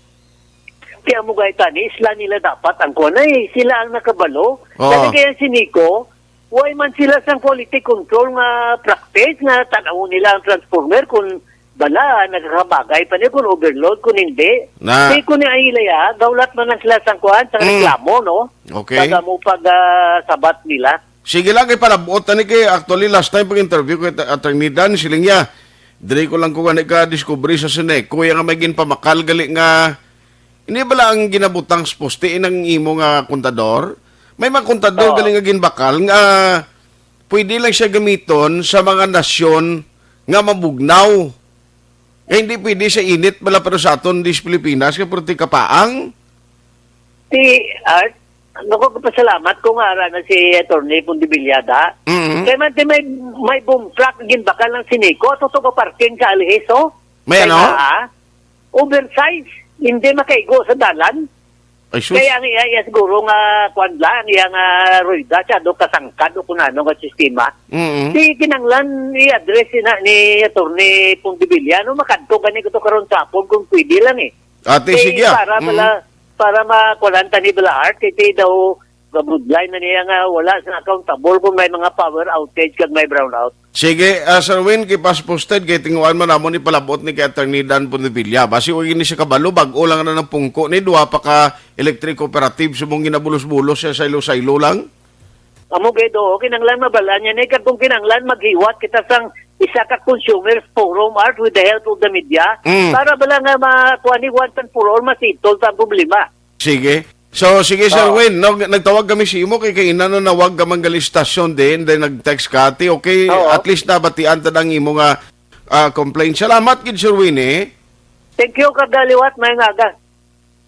Kaya mo gay tani, isla nila dapat ang kuwan, eh. Sila ang nakabalo. Oo. Kasi kaya si Nico, why man sila sang quality control nga practice nga tan-aw nila ang transformer kung bala, nagkakabagay pa niya kung overload, kung hindi. Na. Di ko ni ay ilaya, gawlat man lang sila sang kuwan, sang Mm. reklamo, no? Okay. Pag, ah, mo pag, ah, sabat nila. Sige lang, kay palabot na ni kay actually last time pag-interview ko kay Attorney Dan, siling niya, diri ko lang ko gani ka discovery sa Sineco, iya nga may ginpamakal gali nga, hindi bala ang ginabutang sa poste inang imo nga kontador? May mga kontador Oo. gali nga ginbakal nga pwede lang siya gamiton sa mga nasyon nga mabugnaw. Nga hindi pwede sa init bala, pero sa aton dis Pilipinas, kay puro ti kapaang. Si Art, nako, kapasalamat ko nga ara na si Attorney Pondevillada. Mhm. Kay man, ti may, may boom truck ginbakal ng Sineco, ato to parking sa Alihis, oh. May Kay ano? naa, oversize, hindi makaigo sa dalan. Ay, sus. Kaya ang iya, iya siguro nga, kwan lang, iya nga rueda siya, do kasangkad o kung ano nga sistema. Mhm. Di kinanglan i-address na ni Attorney Pondevilla, no? Makadto gani ko to karon sa hapon kung pwede lang, eh. Ate, Kay sige, ah. para Mm. bala, para makulantan ni Bala Art, kay ti daw, gabudlay na niya nga wala sa accountable kung may mga power outage kag may brownout. Sige, ah, Sir Win, keep us posted kay tinguan man namon ipalabot ni kay Attorney Dan Pondevilla. Basi wa gini siya kabalo, bag-o lang na ng pungko ni, duha pa ka electric cooperative, subong ginabulos-bulos siya, saylo-saylo lang. Amo gid, oo, kinanglan mabal-an niya ni, kag kung kinanglan maghiwat kita sang isa ka consumers forum, Art, with the help of the media, Mm. para bala nga ma-, kuha ni once and for all, masitol sa problema. Sige. So, sige, Sir Oo. Win, no, nagtawag kami si imo kay kaina na nawag ka man gali stasyon din, then nag-text ka, ti, okay, Oo. at least nabatian ta ang imo nga, ah, complaint. Salamat gid, Sir Win, eh. Thank you, kagaliwat, may nga aga.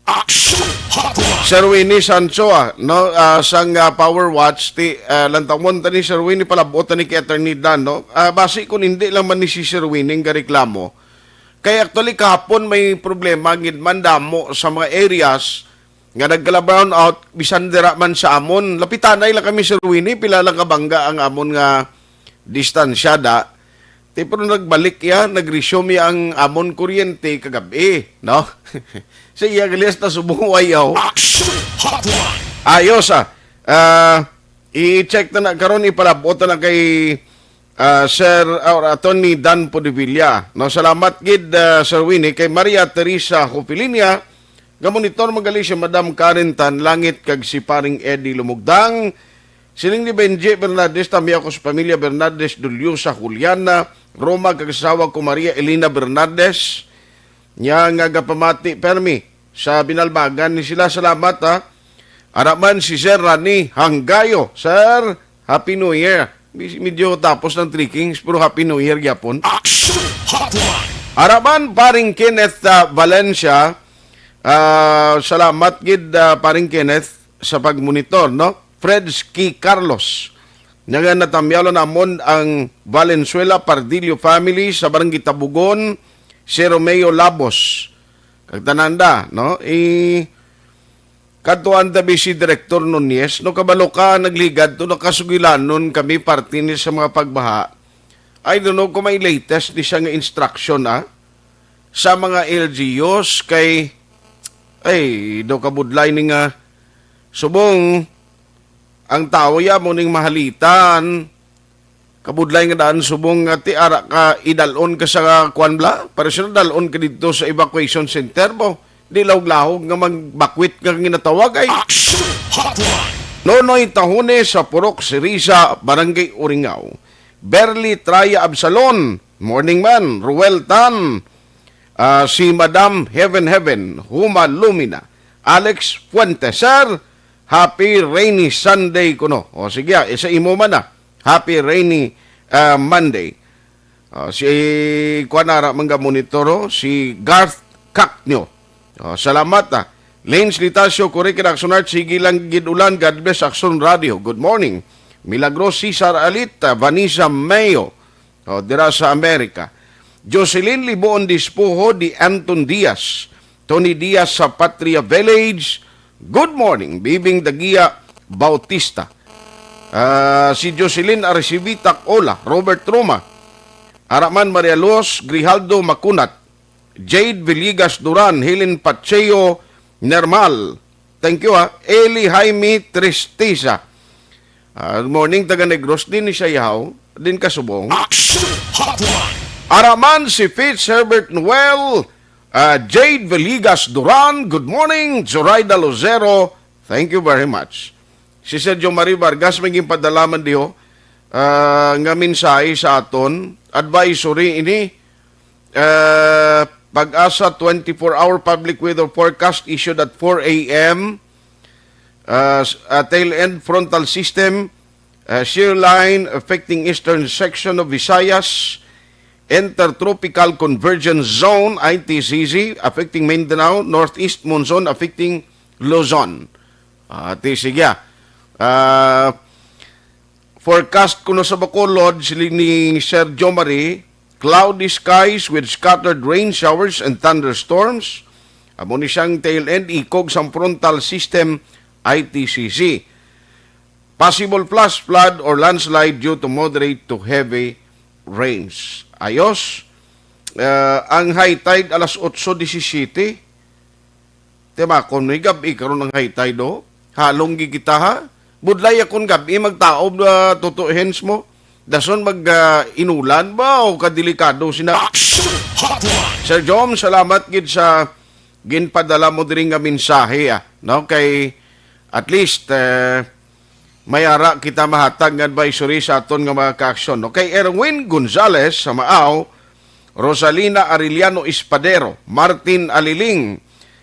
Action Hotline. Sir Winnie Sancho, ah, no, ah, sang, ah, Power Watch, ti, ah, lantawon ta ni Sir Winnie, palabot ta ni kay Attorney Dan, no? Ah, basi kung hindi lang man ni si Sir Winnie nga reklamo, kay actually kahapon may problema gid man damo sa mga areas nga nagkala brownout, bisan dira man sa amon. Lapitanay lang kami, Sir Winnie, pila lang kabangga ang amon nga distansya da. Ti, pero nagbalik ya, nag-resume ya ang amon kuryente kagabi, no? Sa iya, gali hasta subong wayaw. Action Hotline. Ayos, ah. Ah, i-check na na karon, ipalabot na kay, ah, Sir, or Attorney Dan Podevilla. No, salamat gid, ah, Sir Winnie, kay Maria Teresa Hopilinia, nga monitor man gali si Madam Karen Tanlangit kag si Paring Eddie Lumugdang. Siling ni Benji Bernardes, tamya ko sa pamilya Bernardes, Duliosa, Juliana, Roma, kag asawa ko Maria Elena Bernardes. Nya nga gapamati permi sa binalbagan ni sila. Salamat, ha. Ara man si Sir Rani Hanggayo. Sir, Happy New Year. Medyo tapos ng three Kings, pero Happy New Year gyapon. Action Hotline. Ara man, Paring Kenneth, ah, Valencia. Ah, salamat gid, ah, Paring Kenneth, sa pagmonitor, no? Fredski Carlos. Nga natamyaw namon ang Valenzuela Pardillo family sa Barangay Tabugon, si Romeo Labos, kag tanan da, no? I, kadtuan ta bi si Director Nunez, no, kabalo ka, nagligad to, nakasugilanon kami parte ni sa mga pagbaha. I don't know kung may latest ni siya nga instruction, ah, sa mga L G Us kay, ay, do kabudlay ni nga subong ang tawo ya mo ning mahalitan. Kabudlay nga daan subong nga ti ara ka idalon ka sa kuan bla. Para siya dalon ka dito sa evacuation center mo. Di lahog-lahog nga magbakwit nga ginatawag ay Action Hotline. Nonoy Tahone sa Purok Sirisa, Barangay Uringaw. Berly Traya Absalon, morning man. Ruel Tan, ah, si Madam Heaven Heaven, Huma Lumina, Alex Fuentes, sir, happy rainy Sunday kuno. O sige, ah, isa imo man na. Happy rainy, ah, Monday. Ah, si kuan ara man ga monitor, oh, si Garth Cacnio. Oh, salamat, ah. Lance Litacio, Correct, Action Art, sige lang gid ulan. God bless Action Radio. Good morning. Milagros Cesar Alit, ah, Vanessa Mayo. Oh, dira sa Amerika. Jocelyn Liboon Dispuho, di Anton Diaz. Tony Diaz sa Patria Village. Good morning, Bibing Dagia Bautista. Ah, si Jocelyn Arcivita Ola, Robert Roma, Araman Maria Luz, Grijaldo Macunat, Jade Villegas Duran, Helen Pacheco Nermal. Thank you, ha. Eli Jaime Tristeza. Ah, morning, taga Negros din ni Sayaw, din kasubong. Action Hotline. Araman si Fitz Herbert Noel, ah, Jade Villegas Duran, good morning. Zoraida Lucero, thank you very much. Si Sergio Marie Vargas, may ginpadala man diho, ah, nga mensahe sa aton. Advisory ini, ah, Pag-asa twenty-four hour public weather forecast issued at four a m. Ah, s-, ah, tail end frontal system, ah, shear line affecting eastern section of Visayas, intertropical convergence zone, I T C Z, affecting Mindanao, northeast monsoon affecting Luzon. Ah, ti, sige, ah. Ah, forecast kuno sa Bacolod, siling ni Sir Jomari, cloudy skies with scattered rain showers and thunderstorms. Amo ni siyang tail end, ikog sang frontal system, I T C Z. Possible flash flood or landslide due to moderate to heavy rains. Ayos. Ah, ang high tide alas otso disisiyete. Timakon mo, gab-i karon ang high tide, oh. Halong gid kita, ha? Budlay akon gab-i magtaob, ah, tuto hens mo. Dason mag, ah, inulan ba o kadelikado sina? Action Hotline. Sir Jom, salamat gid sa ginpadala mo diri nga mensahe, ah, no? Kay at least, eh, may ara kita mahatag nga advisory sa aton nga mga kaaksyon, no? Kay Erwin Gonzalez sa Maaw, Rosalina Arellano Espadero, Martin Aliling,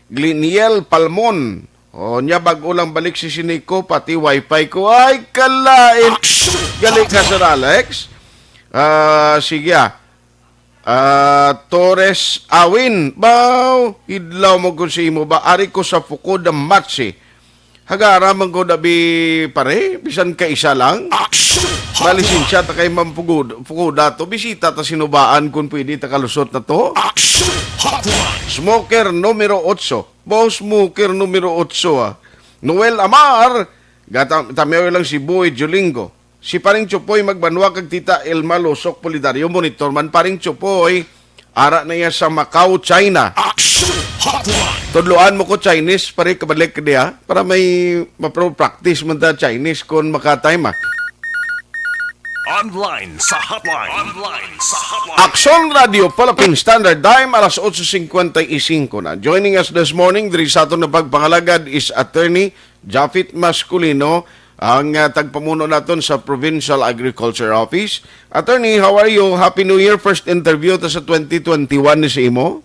Gliniel Palmon. O, nya bag-o lang balik si Sinico, pati wifi ko. Ay, kalain. Action! Gali ka, Sir Alex. Ah, sige, ah. Ah, Torres Awin, baw, idlaw mo ko sa imo ba? Ari ko sa Fukuda Machi. Hagara man ko dabi, pare, bisan ka isa lang. Action! Malisensya ta kay Ma'am Fukuda, Fukuda to. Bisita ta sinubaan kung pwede ta kalusot na to. Action Hotline! Smoker numero otso. Baw, smoker numero otso, ah. Noel Amar, gata-, tamiyaw lang si Boy Jolingo. Si Paring Chupoy Magbanwa kag Tita Elma Losok Polidario, monitor man. Paring Chupoy, ara na iya sa Macau, China. Action Hotline! Tudloan mo ko Chinese, pare, kabalik ka diha, para may mapro-practice man ta Chinese kung makatime, ah. Online sa hotline. Online sa hotline. Action Radio Philippine Standard Time, alas otso cincuenta y cinco na. Joining us this morning, diri sa aton nga pagpangalagad is Attorney Japhet Masculino, ang, ah, tagpamuno naton sa Provincial Agriculture Office. Attorney, how are you? Happy New Year. First interview ta sa twenty twenty-one ni sa imo.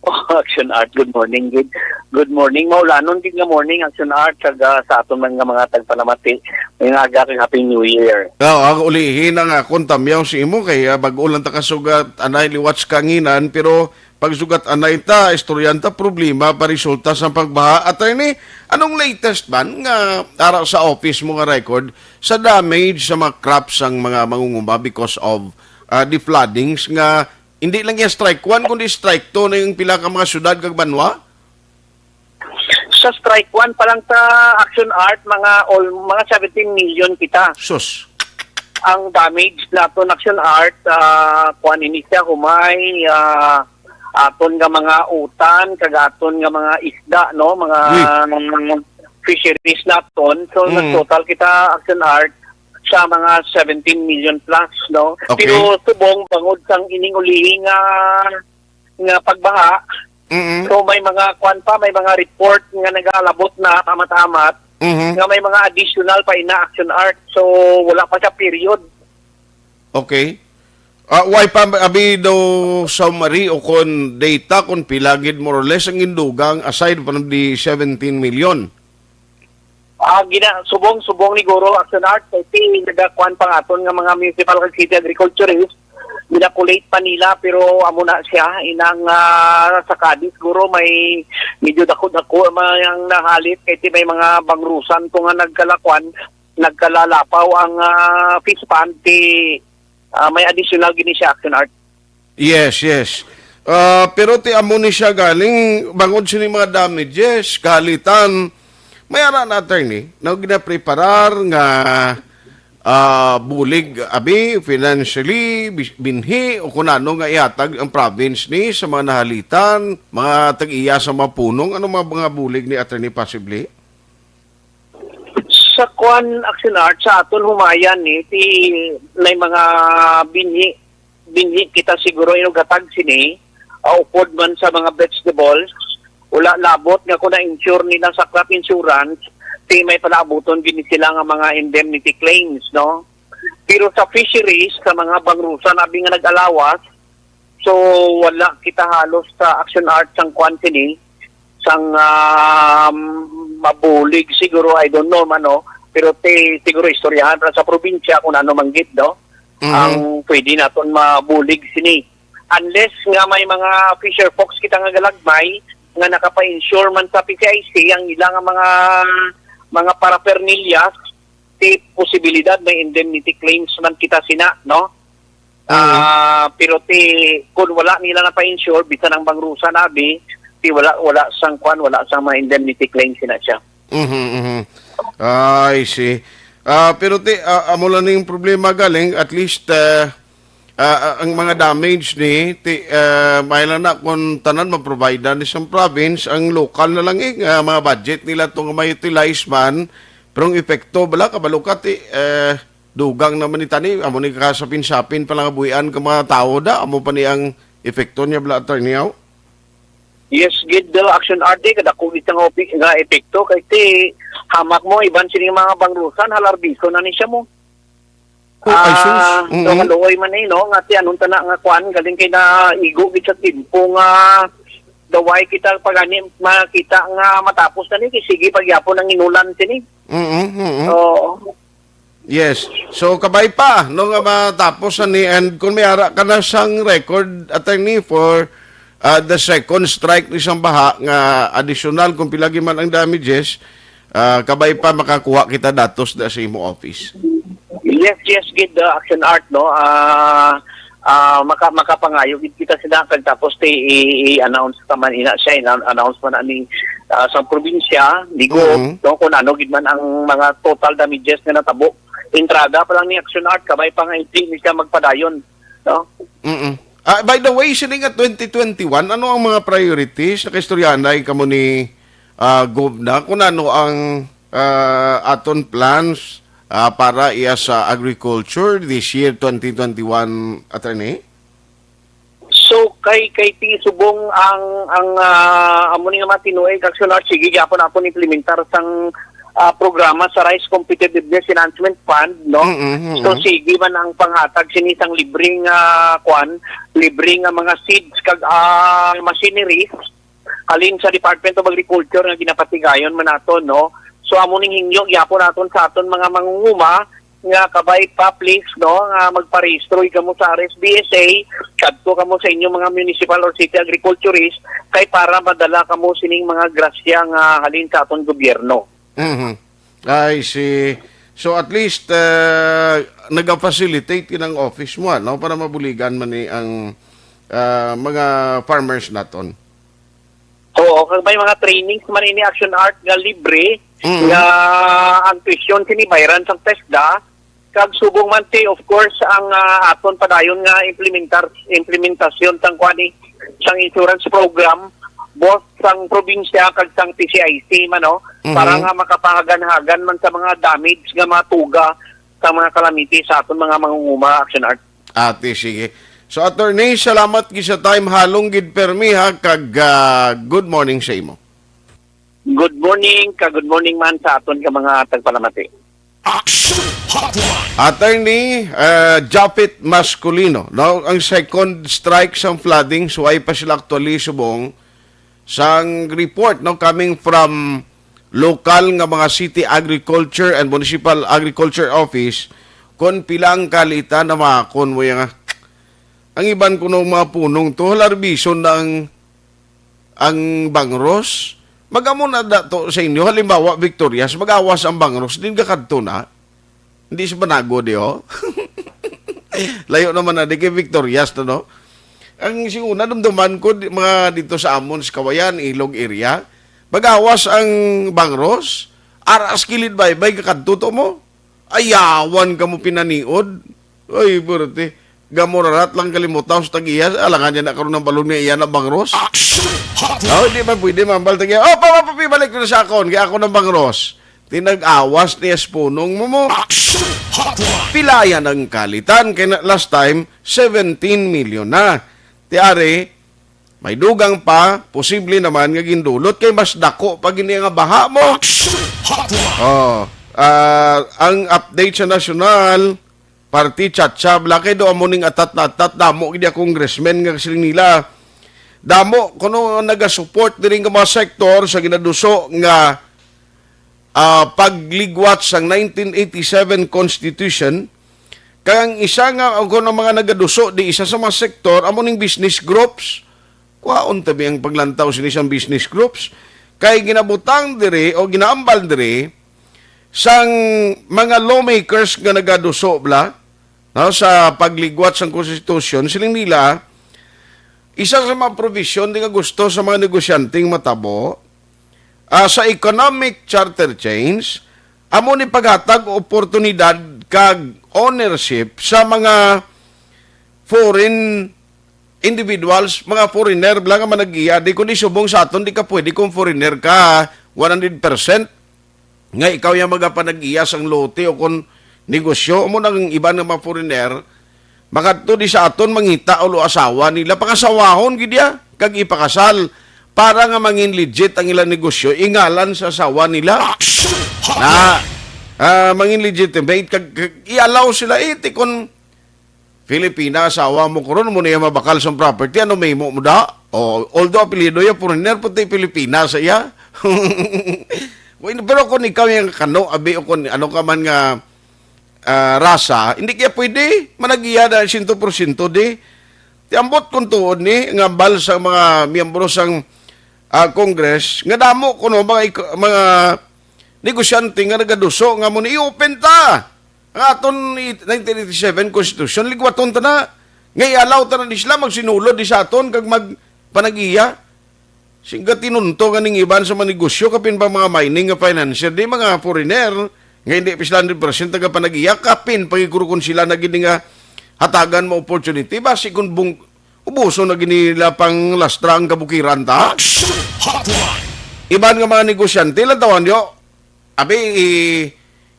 Oh, Action Art, good morning, good, good morning. Maulanon gid nga morning, Action Art, kag, ah, sa aton man nga mga tagpalamati. May nga aga kag Happy New Year. Daw, ang ulihin ang akon tamyaw si imo kay, ah, bag-o lang ta kasugat, anay liwat sa kanginan, pero pagsugat anay ta, istoryan ta, problema pa resulta sa pagbaha. Attorney, anong latest man nga ara sa office mo nga record sa damage sa mga crops sang mga mangunguma because of, ah, the floodings nga Hindi lang iya strike one, kundi strike two na yung pila ka mga syudad kag banwa? Sa strike one pa lang sa Action Art, mga all, mga seventeen million kita. Sus. Ang damage naton Action Art, ah, kuan ini siya, humay, ah, aton nga mga utan, kag aton nga mga isda, no, mga Uy. fisheries naton. So, Mm. nag-total kita Action Art sa mga seventeen million plus, no? Okay. Pero subong, bangod sang ining ulihi nga, nga pagbaha, Mm-mm. so may mga kwan pa, may mga report nga nagalabot na amat-amat, Mm-hmm. nga may mga additional pa ina Action Art. So, wala pa siya period. Okay. Ah, why pa abi daw summary o kon data kon pila gid more or less ang indugang aside from the seventeen million? Ah, gina-, subong, subong ni Guro Action Art, kay ti nagakuan pa nga aton nga mga municipal kag city agriculturist, gina-collate pa nila, pero amo na siya, inang, ah, sa Cadiz, Guro, may medyo dako-dako ang mga yang nahalit, kay ti may mga bangrusan to nga nagkalakuan, nagkalalapaw ang, ah, fish pond, ti, ah, may additional gini siya, Action Art. Yes, yes. Ah, pero ti amo ni siya galing bangod sini mga damages, kahalitan. May ara na, attorney, na ginapreparar nga, ah, bulig, abi, financially, bis-, binhi, o kung ano nga ihatag ang province ni sa mga nahalitan, mga tag-iya sa mga punong, ano mga, mga bulig ni, attorney, possibly? Sa kwan, Action Art, sa aton humayan ni, ti may mga binhi, binhi kita siguro inugatag sini, ah, upod man sa mga vegetables, wala labot nga kung na-insure nila sa crop insurance, ti may palaabuton gini sila nga mga indemnity claims, no? Pero sa fisheries, sa mga bangrusan, abi nga nag-alawas, so wala kita halos sa Action Art sang kwan sini, sang, ah, mabulig siguro, I don't know man, no? Pero ti, siguro istoryahan ra sa probinsya kung ano man gid, no? Mhm. Ang pwede naton mabulig sini. Unless nga may mga fisher folks kita nga galagmay nga nakapa-insure man sa P C I C ang ila nga mga, mga paraphernalias, ti posibilidad may indemnity claims man kita sina, no? Mm. Ah, pero ti, kung wala nila na pa-insure, bisan ang bangrusa nabi, ti wala, wala sang kwan, wala sang mga indemnity claims sina siya. Mhm, mhm. I see. Ah, pero ti, ah, amo lang ning problema galing, at least, ah, ah, ah, ang mga damage ni, ti, ah, may lang na kung tanan ma-provide ni sang province, ang lokal na lang, eh, nga mga budget nila to nga ma-utilize man, pero ang epekto, bala, kabalo ka, ti, eh, dugang naman ni tani, amo ni kasapin-sapin pa lang buhian ka mga tao da, amo pa ni ang epekto niya, bala, attorney, aw? Yes, gid, uh, Action Art, eh, kadako gid nga opi-, nga epekto, kay ti, hamak mo, iban sini mga bangrusan, halarbison na ni siya mo. Oh, ay, sus. Ah, Mm-mm. so, kaluoy man eh, no? Nga ti, anong tana nga kwan, galing kay na igo gid sa timpo nga, daway kita pagani, makita nga matapos na ni, kay sige, pagyapon ang inulan sini. Mm-mm, mm-mm. Oo. Yes. So, kabay pa, no, nga matapos na ni, and kung may ara ka na sang record, attorney, for, ah, the second strike ni sang baha nga additional kung pila gyud man ang damages, ah, kabay pa makakuha kita datos da sa imo office. Yes, yes, gid, uh, Action Art, no? Ah, ah, maka-, makapangayo gid kita sila kag tapos ti i-, i-announce ta man ina siya, i-announce man ani, ah, sa probinsya, digo, Mhm. no, kung ano gid man ang mga total damages nga natabo. Entrada pa lang ni Action Art, kabay pa nga hindi ni siya magpadayon, no? Mm-mm. Ah, by the way, sini nga twenty twenty-one, ano ang mga priorities? Nakaistoryahanay kamo ni, ah, Gov na kung ano ang, ah, aton plans, ah, para iya sa agriculture this year, twenty twenty-one, attorney? So, kay, kay ti subong ang, ang, ah, amo ni nga mga tinuig, Action Art, sige gyapon naton implementar sang, ah, programa sa Rice Competitiveness Enhancement Fund, no? Mm, mm, So, mm. sige man ang panghatag sini sang libre nga, kwan, libre nga mga seeds kag, ah, machineries halin sa Department of Agriculture nga ginapatigayon man naton, no? So, amo ning hingyo gyapon naton sa aton mga mangunguma nga kabay pa, please, no, nga magparehistro kamo sa R S B S A, kadto kamo sa inyong mga municipal or city agriculturist kay para madala kamo sining mga grasya nga halin sa aton gobyerno. Mhm. I see. So, at least, uh, naga-facilitate kinang office mo, ano, para mabuligan man ni ang, ah, mga farmers naton. Oo, kag may mga trainings man ini, Action Art, nga libre, Mm. nga ang tuition sini bayran sang TESDA, kag subong man ti, of course, ang, ah, aton padayon nga implementar implementasyon sang kuan ni, sang insurance program, both sang probinsya kag sang P C I C man, no? Mhm. Para nga makapahagan-hagan man sa mga damage nga matuga sa mga calamity sa aton mga mangunguma, Action Art. Ati, sige. So, attorney, salamat gid sa time. Halong gid permi, ha, kag, ah, good morning sa imo. Good morning, ka good morning man sa aton ka mga tagpalamati. Action Hotline. Attorney, ah, Japet Masculino, no, ang second strike sang flooding, so ay pa sila actually subong sang report, no, coming from lokal nga mga city agriculture and municipal agriculture office, kon pila ang kalitan na makon mo nga ang iban kuno mga punong to, halarbison na ang, ang bangros. Magamo na dato sa inyo, halimbawa, Victorias, mag-awas ang bangros, din gakadto na. Hindi sa Banago, di, oh. Layo naman na, di kay Victorias to, no? Ang singuna, dumduman ko, di, mga dito sa amon, sa Kawayan, Ilog area, mag-awas ang bangros, aras kilid baybay, gakadto to mo. Ayawan ka mo pinaniod. Ay, burti. Gamurarat lang kalimutaw sa tag-iya. Alangan niya na karon ng balon nga iya na bangros. Action Hotline. Oh, di ba pwede mambal tag-iya? Oh, papapi, balik na sa akon. Kaya ako ng bangros. Tinag-awas niya sa punong mo mo. Action Hotline. Pilayan ang kalitan. Kaya na, last time, seventeen million na. Tiari, may dugang pa, posible naman nga gindulot kay mas dako pa gini nga baha mo. Action Hotline. Oh, ah, ang update sa nasyonal, party chat-chat, bla kay do amo ning atat na atat, damo gid ang congressmen nga siling nila. Damo kuno nagasupport diri nga mga sektor sa ginaduso nga, ah, pagligwat sang nineteen eighty-seven Constitution. Kag ang isa nga, o kung ang mga nagaduso di isa sa mga sektor, amo ning business groups. Kuhaon tabi ang paglantaw sini sang business groups. Kay ginabutang diri o ginaambal diri sang mga lawmakers nga nagaduso bla, no, sa pagligwat sang konstitusyon, siling nila, isa sa mga provision di nga gusto sa mga negosyanteng matabo, ah, sa economic charter change, amo ni paghatag oportunidad kag ownership sa mga foreign individuals, mga foreigner bla nga manag-iya. Di kundi subong sa aton, di ka pwede kung foreigner ka one hundred percent nga ikaw yung magapanag-iya sang lote o kung negosyo. Amo nang iban nga mga foreigner, makadto di sa aton, mangita o asawa nila, pangasawahon gid ya, kag ipakasal para nga mangin legit ang ilang negosyo, ingalan sa asawa nila. Action Na, Hotline. ah, mangin legitimate, kag, kag i-allow sila, eh, ti kon Filipina asawa mo karon, mo niya mabakal sa property, ano may mo mo da? O, although apelyido ya foreigner, puti Filipina sa iya. Well, pero kung ikaw yung kano, abi, o kung ano ka man nga, ah, rasa, hindi kaya pwede manag-iya na siyento porsyento di. Ti ambot kung tuod ni nga ambal sa mga miyembro sang, ah, Congress, nga damo kuno mga ik-, mga negosyante nga nagaduso nga mo ni i-open ta ang aton i-, nineteen eighty-seven Constitution, ligwaton ta na. Nga i-allow ta na ni sila magsinulod di sa aton kag magpanag-iya. Sing gatinunto nga ning iban sa mga negosyo, kapin pa mga mining nga financier, di mga foreigner, nga hindi pa sila hundred percent nagapanag-iya, kapin pagigurukon sila na gini nga hatagan mo opportunity. Basi kung bung-, ubuso na gini nila pang lastra ang kabukiran ta. Action Hotline. Iban nga mga negosyante, lantawan nyo, abi, i-,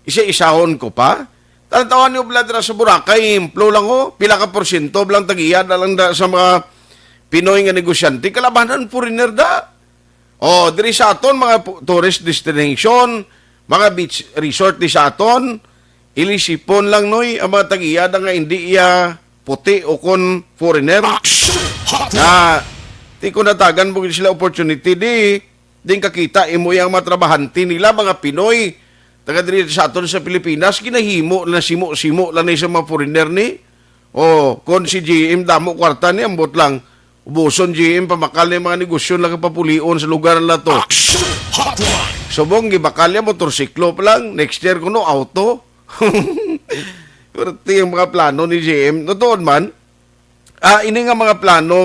isa-isahon ko pa. Lantawan nyo, bla, dira sa Boracay, implo lang, oh. Pila ka porsyento, blang tagiya na lang da, sa mga Pinoy nga negosyante. Kalabanan, foreigner da. Oh, diri sa aton, mga pu-, tourist destination, mga beach resort di sa aton, ilisipon lang, noy, ang mga tagiya na nga hindi iya puti o kon foreigner. Action Hotline. Na, ti ko natagan mo sila opportunity di, din kakita imo yang mga trabahante nila, mga Pinoy, taga diri sa aton sa Pilipinas, ginahimo na simo-simo lang ni sa mga foreigner ni. O, kon si G M damo kwarta ni, ambot lang. Ubuson G M, pamakal ni mga negosyo lang kapapulion sa lugar na to. Action Hotline. Subong, gibakal niya, motorsiklo pa lang. Next year, kuno, auto. Perti ang mga plano ni G M. Natuod man, Ah, ini nga mga plano,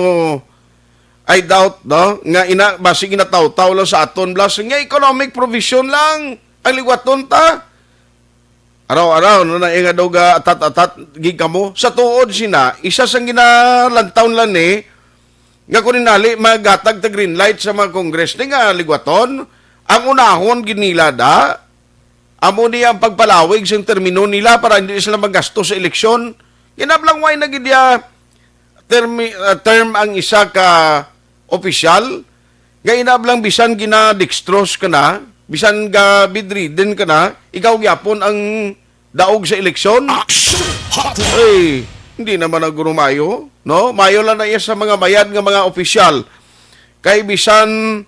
I doubt, no, nga ina, basi ginatawtaw lang sa aton, blas nga economic provision lang ang liwaton ta. Araw-araw, no, na nga daw ga atat-atat gid kamo. Sa tuod sina, isa sang ginalantaw lang ni, nga kung inali, maghatag ta green light sa mga Congress ni nga liwaton. Ang unahon gid nila da, amo ni ang pagpalawig sang termino nila para hindi sila magasto sa eleksyon. Kinablang way na gid ya term, ah, term ang isa ka opisyal, nga inablang bisan gina-dextrose ka na, bisan ga bedridden ka na, ikaw gyapon ang daog sa eleksyon. Action Hotline! Ay, hindi naman ang guro mayo, no? Mayo lang na iya sa mga mayad nga mga opisyal. Kay bisan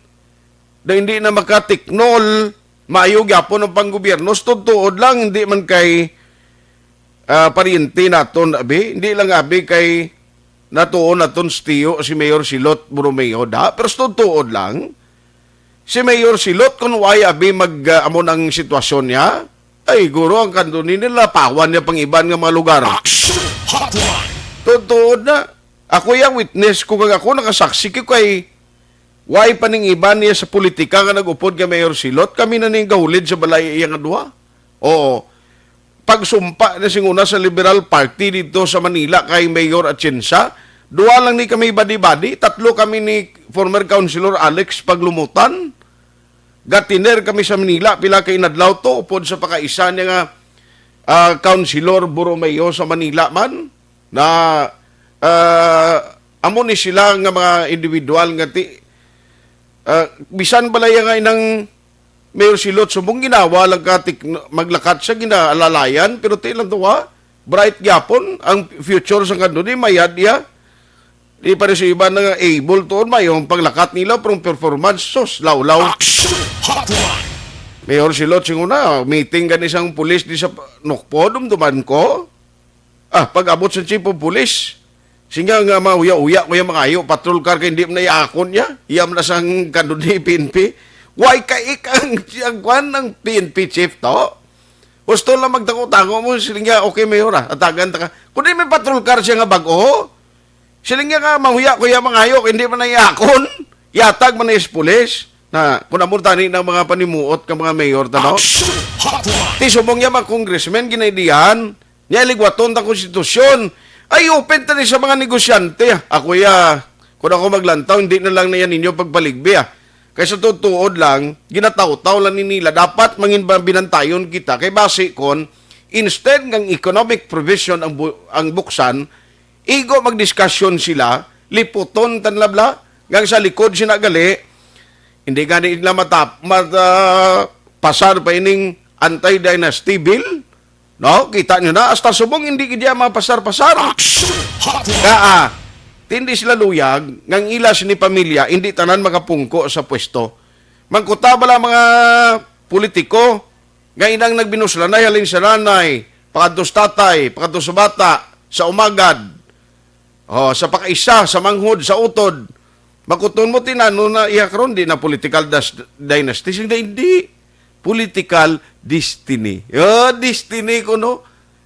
na hindi na makatiknol, mayo gyapon ang panggobyerno. Sa tuod lang, hindi man kay, ah, paryente naton, abi. Hindi lang, abi, kay natuon naton stiyo si Mayor Silot Borromeo da. Pero sa tuod lang, si Mayor Silot, kung why, abi, mag, ah, amo ng sitwasyon niya, ay, guro, ang kanto ni nila, pawan niya pang iban nga mga lugar. Action Hotline! Tuod na. Ako yung witness ko, kag ako nakasaksi ko kay why paningiban niya sa politika nga nag-upod kay Mayor Silot. Kami na ning gahulid sa balay iya nga duha. Oo. Pagsumpa na sing una sa Liberal Party dito sa Manila kay Mayor Atienza, duha lang ni kami badi-badi. Tatlo kami ni former Councilor Alex Paglumutan. Gatiner kami sa Manila, pila ka inadlaw to, upod sa pakaisa niya nga, ah, Councilor Borromeo sa Manila man, na, ah, amo ni sila nga mga individual nga ti-, ah, bisan balaya nga inang Mayor Silot subong ginawa lang ka tik-, maglakat siya, ginaalalayan, pero ti lang to, ha? Bright gyapon ang future sa kanto ni, mayad iya. Di pa rin sa iba na nga able tuon, may yung paglakat nila, pero ang performance, sus, lawlaw. Action Hotline! Mayor Silot, singuna, meeting gani sang pulis di sa Nokpo, dumduman ko. Ah, pag-abot sa chief of police, singa nga mauya-uya ko yung mga ayo, patrol car kay hindi man na iakon niya. Iyam na sang kanun ni P N P. Why ka ikang, ang kwan ng P N P chief to? Gusto lang magtango-tango mo, siling niya, "Okay, Mayor, ah, atagan ta ka." Kung di may patrol car siya nga bag-o, siling niya nga, "Mahuya ko ya mga hayok, hindi man na iakon." Yatag man na is pulis. Na, kung amo tani ng mga panimuot ka mga mayor, tanaw. Action Hotline! Ti subong niya mga congressman, ginaidihan. Niya, ligwaton ta konstitusyon. Ay, open tani sa mga negosyante. Ako ya, kung ako maglantaw, hindi na lang na yan ninyo pagpaligbi, ah. Kay sa tutuod lang, ginatawtaw lang ni nila. Dapat mangin ba-, binantayon kita. Kay basi kon, instead ng economic provision ang bu-, ang buksan, igo magdiskasyon sila, liputon tan labla, ngang sa likod sina gali, hindi gani nila matap-, mat-, ah, pasar pa ining anti-dynasty bill. No? Kita nyo na, hasta subong hindi gid yan mapasar-pasar. Action Hotline! Kaa, tindi sila luyag, ngang ila sini pamilya, hindi tanan makapungko sa pwesto. Mangkuta bala mga politiko, nga inang nagbinuslanay, halin sa nanay, pakadto sa tatay, pakadto sa bata, sa umagad, oh, sa pakaisa, sa manghod, sa utod. Makuton mo, tinano na iya karon, di na political das-, dynasty. Sing hindi. Political destiny. Oh, destiny ko, no?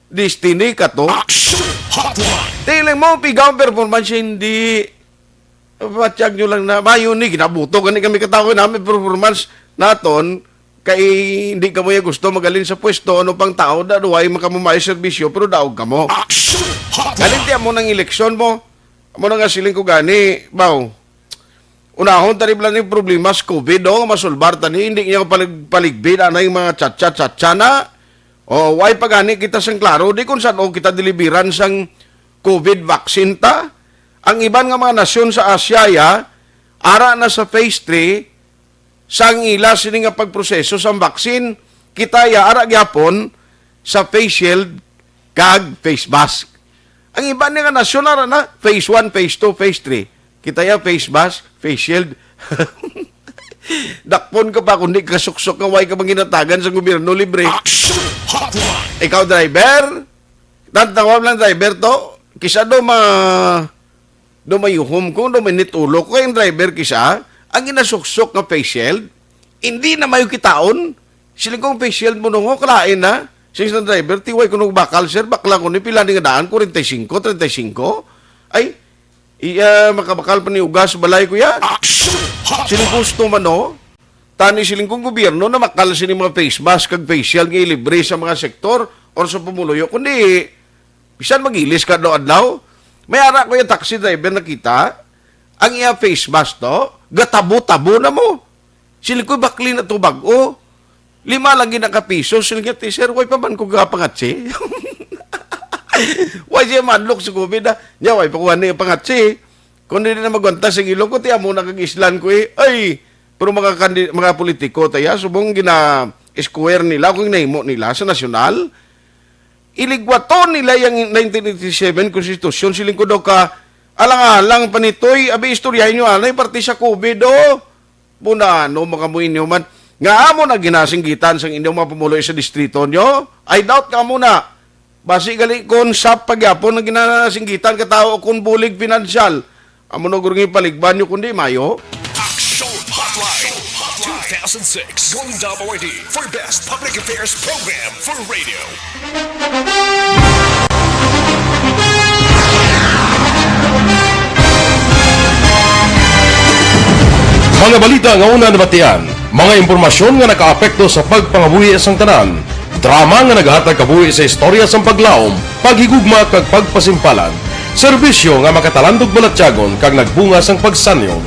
Destiny ka to. Action Hotline! Tiling mo, pigaw ang performance, hindi. Patyag nyo lang na, mayo ni, ginabuto gani kami katawo namin performance naton, kay hindi kamo ya gusto magalin sa pwesto, ano pang tao, da, duway makamumay serbisyo, pero daog kamo. Action Hotline! Galinti mo ng eleksyon mo, amo na nga siling ko gani, baw, unahon tani bala ni problema sa covid, oh, masulbar tani, hindi niya palig-, paligbi na yung mga chat-chat-chat na. Oh, why pa gani kita sang klaro, di kung saan, oh, kita deliveran sang covid vaccine ta? Ang iban nga mga nasyon sa Asia, ya, ara na sa phase three, sang ila sini nga pagproseso sang vaccine, kita ya ara gyapon sa face shield kag face mask. Ang iban nga nasyon ara na, phase one, phase two, phase three. Kita ya face mask, face shield. Dakpon ka pa kundi kasuksok nga way ka manginatagan sa gobyerno libre. Action Hotline! Ikaw, driver? Tantawag lang, driver, to. Kisa do ma-, do mayuhom ko, do mainit ulo ko. Kay ang driver kisa, ang ginasuksok nga face shield, hindi na mayo kitaon. Siling kong face shield mo nung, oh, kalain na. Sing sa driver, tiway ko nung bakal, sir, bakla ko ni, pila ni nga daan, forty-five, thirty-five. Ay, Iya, makabakal pa ni ugas balay, kuya. Action Hotline. Siling ko, gusto man, no? Tani siling kong gobyerno na makal sini mga face mask kag face shield nga ilibre sa mga sektor or sa pumuluyo. Kundi, bisan mag-ilis ka adlaw-adlaw, may ara ko yung taxi driver nakita, ang iya face mask to, gatabo-tabo na mo. Siling ko, "Bakli na to bag-o. Lima lang gid ang kapiso." Siling niya, "Ti, sir, way pa man ko gapangatsi." Way siya madlok sa COVID, ah. Nya, way pa ko ani pangatsi. Kung di na magwanta sa ilong ko, ti amo na kag islan ko, eh. Ay, pero mga kandi-, mga politiko, taya, subong gina-square nila kung nahimo nila sa nasyonal. Iligwaton nila yung nineteen eighty-seven konstitusyon. Siling ko daw ka, alang-alang pa nitoy, abi, istoryahin nyo, anay, parte sa COVID, oh. Muna, no, mga muinyo man. Nga amo na ginasinggitan sang inyong mga pumuloy sa distrito nyo? I doubt nga amo na. Basi gali kon sap pagyapon ang ginasinggitan ka tao o kon bulig pinansyal. Amo na gurungi paligban nyo kundi mayo. Action Hotline two thousand six Golden W R D for Best Public Affairs Program for Radio. Mga balita nga una nabatian, mga impormasyon nga nakaapekto sa pagpangabuhi sang tanan, drama nga nagahatag kabuhi sa istorya sang paglaom, paghigugma kag pagpasimpalan, serbisyo nga makatalandog balatyagon kag nagbunga sang pagsanyon.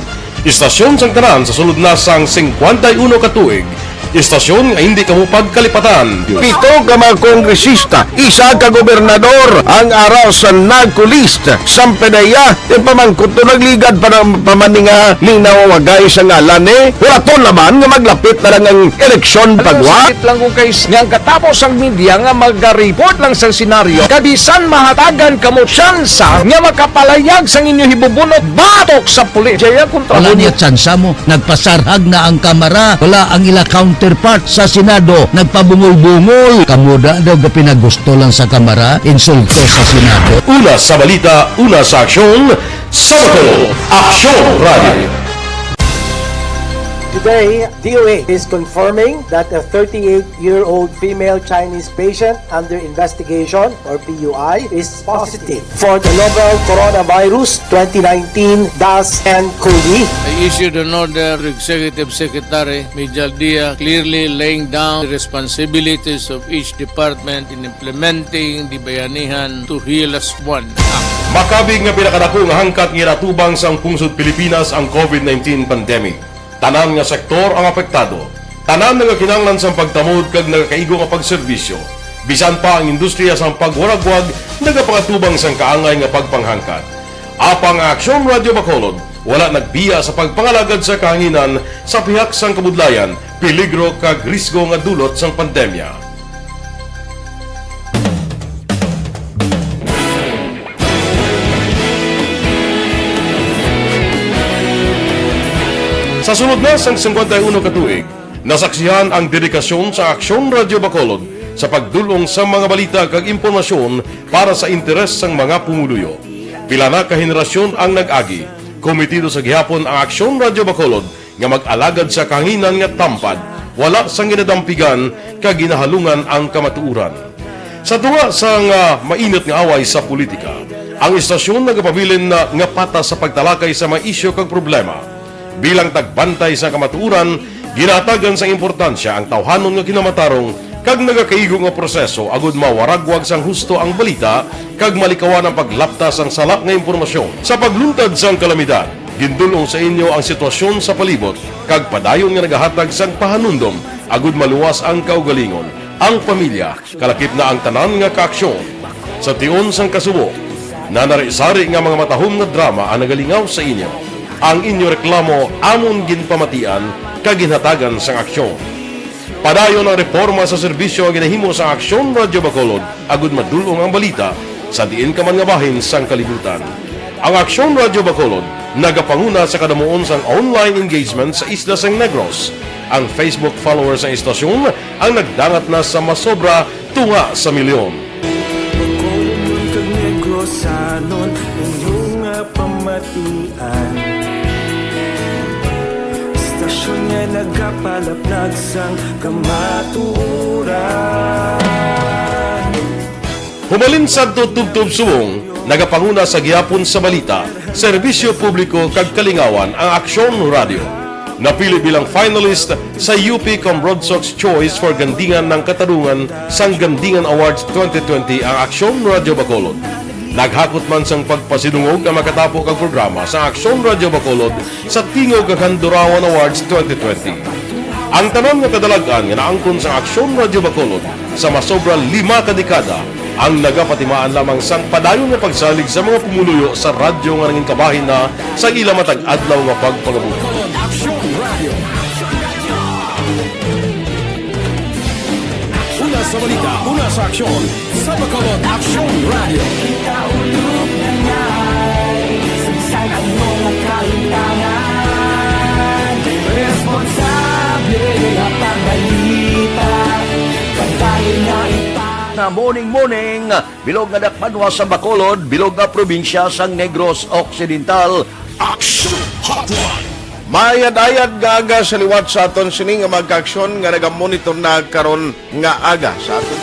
Istasyon sang tanan sa sulod na sang singkwenta y uno ka tuig. Istasyon nga hindi kamo pagkalipatan. Pito ka mga kongresista, isa ka gobernador ang ara sa NAGCO list. Sampedeya, yung pamangkot to nagligad pa ng pamaninga ning nawawagay sa ngalan ni Huraton naman nga maglapit na lang ang eleksyon pagwa. Sakit lang kung kay nga ang katapos ang media nga magaripot lang sa senaryo. Kabisan mahatagan kamo tsansa nga makapalayag sang inyo hibubunot batok sa pulis. Jaya kontra Wala mo niya tsansa mo. Nagpasarhag na ang Kamara. Wala ang ila counterpart sa Senado. Nagpabungol-bungol. Kamo da daw gapinagusto lang sa Kamara. Insulto sa Senado. Una sa balita, una sa aksyon, sa Bacolod, Aksyon Radio. Today, D O H is confirming that a thirty-eight-year-old female Chinese patient under investigation, or P U I, is positive for the novel coronavirus twenty nineteen dash N COVID. I issued an order to Executive Secretary Mijal Dia, clearly laying down the responsibilities of each department in implementing the Bayanihan to Heal As One Act. Makabig nga pinakadako nga hangkat nga ginatubang sang pungsod Pilipinas ang COVID nineteen pandemic. Tanan nga sektor ang apektado. Tanan nagakinahanglan sang pagtamod kag nagakaigo nga pagserbisyo. Bisan pa ang industriya sang pagwaragwag nagapangatubang sang kaangay nga pagpanghangkat. Apang ang Aksyon Radio Bacolod wala nagbiya sa pagpangalagad sa kahanginan sa pihak sang kabudlayan, peligro kag risgo nga dulot sang pandemya. Sa sulod na sang singkwenta y uno ka tuig, nasaksihan ang dedikasyon sa Aksyon Radio Bacolod sa pagdul-ong sa mga balita kag impormasyon para sa interes sang mga pumuluyo. Pila na ka henerasyon ang nag-agi. Komitido sa gihapon ang Aksyon Radio Bacolod nga mag-alagad sa kahanginan nga tampad, wala sang ginadampigan kag ginahalungan ang kamatuoran. Sa tunga sang, ah, mainit nga away sa politika, ang istasyon nagapabilin na nga patas sa pagtalakay sa mga isyu kag problema. Bilang tagbantay sa kamatuoran, ginahatagan sang importansya ang tawhanon nga kinamatarong kag nagakaigo nga proseso agud mawaragwag sang husto ang balita kag malikawan ang paglapta sang sala nga impormasyon. Sa pagluntad sang kalamidad, gindul-ong sa inyo ang sitwasyon sa palibot kag padayon nga nagahatag sang pahanumdom agud maluwas ang kaugalingon, ang pamilya, kalakip na ang tanan nga kaaksyon. Sa tion sang kasubo, nanari-sari nga mga matahom nga drama ang nagalingaw sa inyo. Ang inyo reklamo amon ginpamatian kag ginhatagan sang aksyon. Padayon ang reporma sa serbisyo nga ginahimo sa Aksyon Radio Bacolod agud madul-ong ang balita sa diin ka man nga bahin sang kalibutan. Ang Aksyon Radio Bacolod nagapanguna sa kadamuon sang online engagement sa isla sang Negros. Ang Facebook followers sang istasyon ang nagdangat na sa masobra tunga sa milyon. Bacolod kag Negrosanon, inyo nga pamatian. Istasyon nga nagapalaplag sang kamatuoran. Hubalin sadto tubtob subong, Nagapanguna sa gihapon sa balita, serbisyo publiko kag kalingawan ang Aksyon Radio. Napili bilang finalist sa U P Combroadsox Choice for Gandingan ng Katarungan sang Gandingan Awards twenty twenty ang Aksyon Radio Bacolod. Naghakot man sang pagpasidungog ang makatapo kag programa sa Aksyon Radio Bacolod sa Tingog kag Handurawan Awards twenty twenty. Ang tanan nga kadalag-an nga naangkon sang Aksyon Radio Bacolod sa masobra lima ka dekada ang nagapatimaan lamang sang padayon nga pagsalig sa mga pumuluyo sa radyo nga nangin kabahin na sa ila matag adlaw nga pagpangabuhi. Aksyon Radio. Una sa balita, una sa aksyon, sa Bacolod Aksyon Radio. Kita ulog na ngay, sagsag ang mga kalintangan. Responsable, hapag balita, pagdali na ipa- Na morning, morning, bilog nga dakpanwa sa Bacolod, bilog nga probinsya sang Negros Occidental. Aksyon Hotline. Mayad-ayad nga aga sa liwat sa aton sini nga mga kaaksyon nga nagamonitor na karon nga aga sa aton.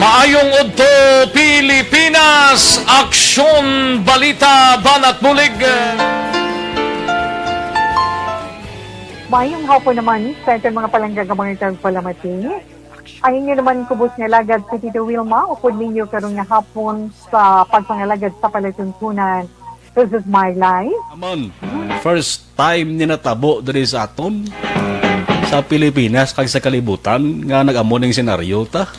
Maayong udto, Pilipinas! Aksyon, balita, banat, bulig. Mayong hapon naman sa aton mga palangga nga mga tagpalamati. Ang inyo naman kubos nga alagad si Tito Wilma, upod ninyo karon nga hapon sa pagpangalagad sa palatuntunan. This is my life. Amon, first time ni natabo diri sa aton, sa Pilipinas kag sa kalibutan, nga nag-amo ning senaryo ta.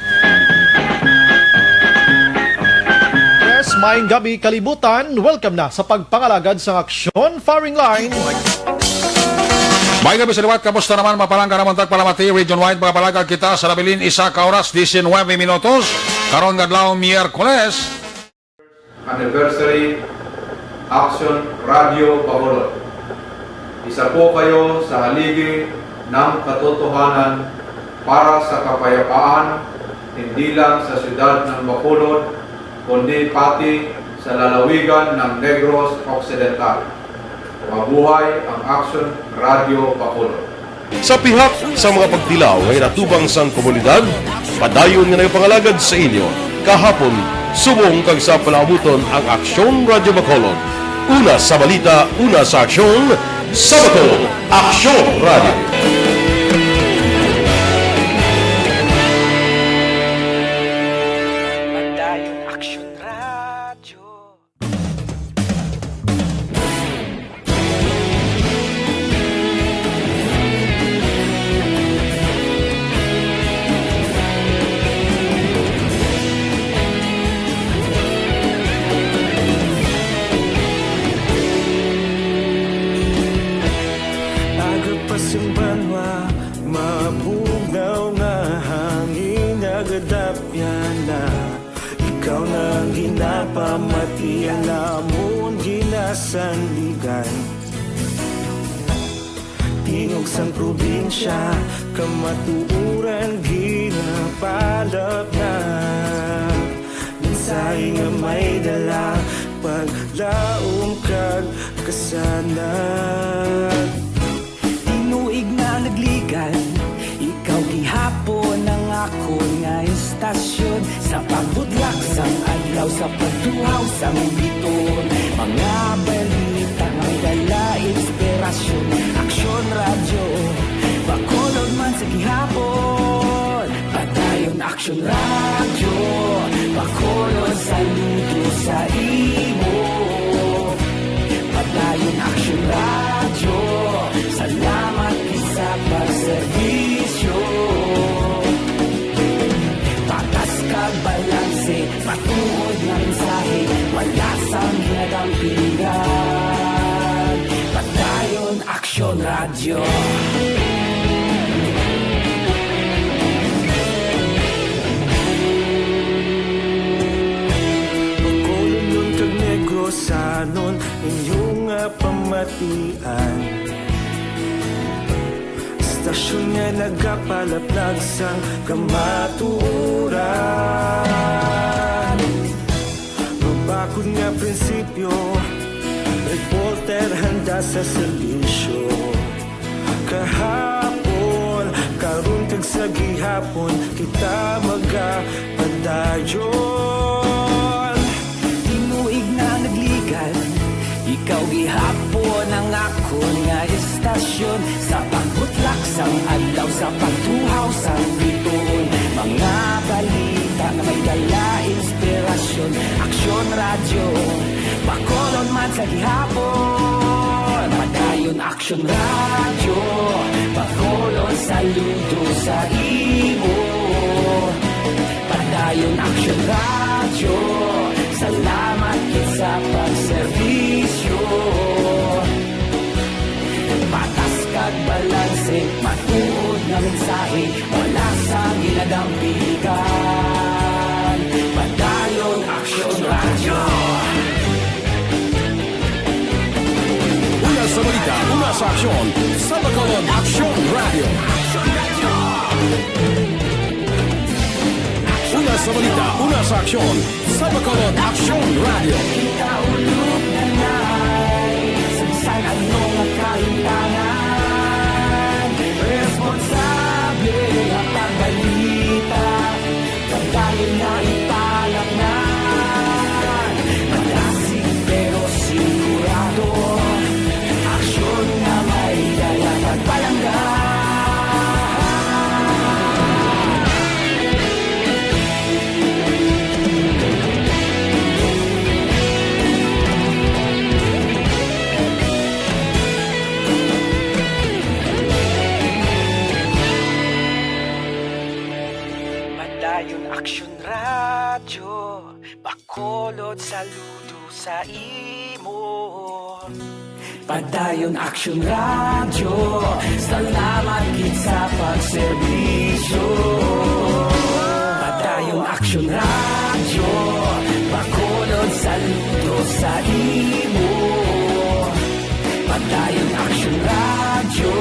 Yes, maayong gabi, kalibutan. Welcome na sa pagpangalagad sang Aksyon Firing Line. Maayong gabi sa liwat, kamusta naman, mga palangga namon tagpalamati, region-wide, mga palagad kita sa nabilin, isa ka oras, diecinuebe minutos, karon nga adlaw, Miyerkules. Anniversary, Aksyon Radio Bacolod. Isa po kayo sa haligi ng katotohanan para sa kapayapaan, hindi lang sa siyudad ng Bacolod, kundi pati sa lalawigan ng Negros Occidental. Mabuhay ang Aksyon Radio Bacolod. Sa pihak sa mga pagtilaw nga ginatubang sang komunidad, padayon nga nagapangalagad sa inyo kahapon, subong kag sa palaabuton ang Aksyon Radio Bacolod. Una sa balita, una sa aksyon, sa Bacolod, Aksyon Radio. Padayon Aksyon Radio. Aga pa sing banwa, mabugnaw nga hangin, nagadapyan na. Ikaw na ang ginapamati, ang amon ginasandigan. Tingog sang probinsya, kamatuoran ginapalapnag. Mensahe nga may dala, paglaom kag kasanag. Tinuig na nagligan, ikaw gihapon ang akon nga istasyon. Sa pagbudlak sang adlaw, sa pagtuhaw sang biton, mga balita nga dala inspirasyon. Aksyon Radyo, Bacolod man sa gihapon. Padayon Aksyon Radyo, Bacolod, saludo sa imo. Padayon Aksyon Radyo, salamat gid sa pagserbisyo. Patas kag balanse, matuod nga mensahe, wala sang ginadampingan. Padayon Aksyon Radyo. Bacolodnon kag Negrosanon, inyo nga pamatian. Istasyon nga nagapalaplag sang kamatuoran. Mabakod nga prinsipyo, reporter handa sa serbisyo. Kahapon, karon kag sa gihapon, kita magapadayon. Gihapon ang akon nga estasyon, sa pagbutlak sang adlaw, sa pagtuhaw sang bituon, mga balita nga may dala inspirasyon. Aksyon Radyo, Bacolod man sa gihapon. Padayon Aksyon Radyo, Bacolod, saludo sa imo. Padayon Aksyon Radyo, salamat gid sa pagserbisyo. Patas kag balanse, matuod nga mensahe, wala sang ginadampigan. Padayon Aksyon Radyo. Una sa balita, una sa aksyon, sa Bacolod Aksyon Radyo. Una sa balita, una sa aksyon, sa Bacolod Aksyon Radyo. Kita ulog na na'y sa bisan ano nga kahimtangan. Responsable nga pagbalita, pagdali nga ipalaknan. Madasig pero sigurado, aksyon nga may dala pagpalangga. Padayon Aksyon Radyo, Bacolod, saludo sa imo. Padayon Aksyon Radyo, salamat gid sa pagserbisyo. Padayon Aksyon Radyo, Bacolod, saludo sa imo. Padayon Aksyon Radyo,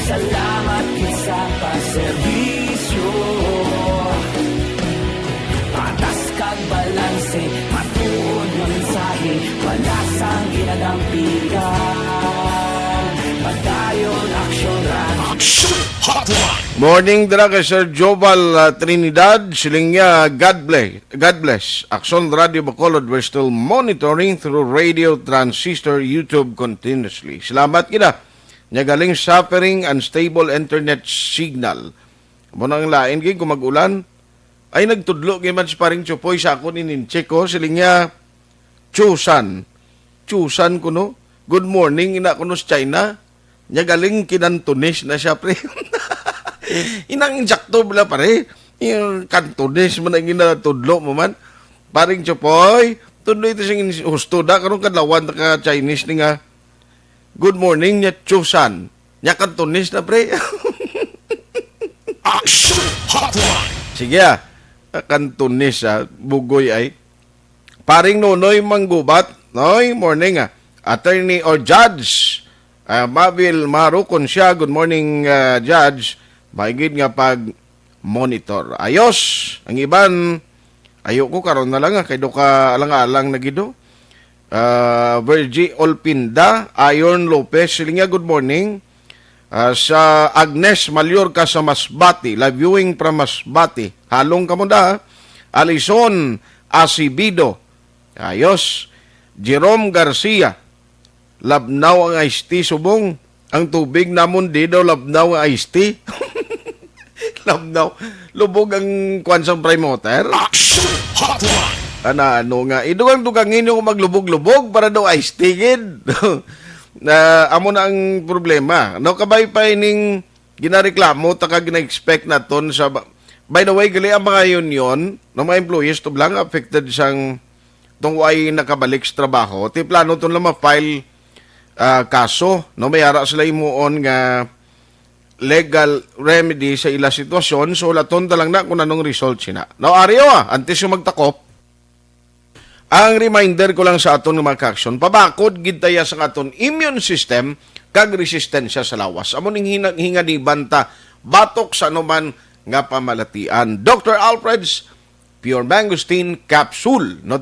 salamat gid sa pagserbisyo. Patas kag balanse, matuod nga mensahe, wala sang ginadampigan. Padayon Aksyon Radyo. Aksyon Hotline. Morning, dira kay Sir Joval, ah, Trinidad. Siling niya, "God bless. God bless. Aksyon Radyo Bacolod, we're still monitoring through radio, transistor, YouTube continuously." Salamat gid, ah. Nya galing suffering unstable internet signal. Amo na ang lain gid kung mag-ulan. Ay, nagtudlo gid man si Paring Chupoy sa akon, inincheck ko, siling niya, "Chusan. Chusan kuno. Good morning," ina kuno sa China. Nya galing Cantonese na siya, pre. Inang insakto bala, pare. Yung Cantonese man ang ginatudlo mo man. Paring Chupoy, tudlo ito sing husto da, karong kadlawan ta ka Chinese ni nga, "Good morning," nya, "Chusan." Nya Cantonese na, pre. Action Hotline. Sige, ah. Cantonese, ah. Bugoy ay. Paring Nonoy Manggubat, Noy, morning, ah. Attorney or Judge, ah, Mavil Marukon siya. Good morning, ah, Judge. Maigid nga pag-monitor. Ayos. Ang iban, ayo ko karon na lang, ah, kay do ka alang-alang na gid, oh. Ah, Virgie Olpinda, Iron Lopez, siling niya, "Good morning." Ah, sa Agnes Mallorca sa Masbate, live viewing from Masbate. Halong kamo da, ah. Alison Acevedo. Ayos. Jerome Garcia, "Labnaw ang iced tea subong. Ang tubig namon di daw labnaw ang iced tea." Labnaw. Lubog ang kwan sang prime water. Action Hotline. Ana, ano nga, idugang-dugang ninyo kung maglubog-lubog para daw iced tea gid. Na, amo na ang problema. No, kabay pa ining ginareklamo ta kag gina-expect naton sa ba-, by the way, gali ang mga union, no, mga employees to lang affected sang tong way nakabalik sa trabaho, ti plano to lang ma-file, ah, kaso, no, may ara sila himuon nga legal remedy sa ila sitwasyon. So, laton ta lang na kung anong result sina. No, Ario, ah, antes yung magtakop, ang reminder ko lang sa aton nga mga ka-aksyon, pabakod gid taya sa aton immune system kag resistensya sa lawas. Amo ning hina-, hinganiban ta batok sa anuman nga pamalatian. Doctor Alfred's Pure Mangosteen Capsule. No,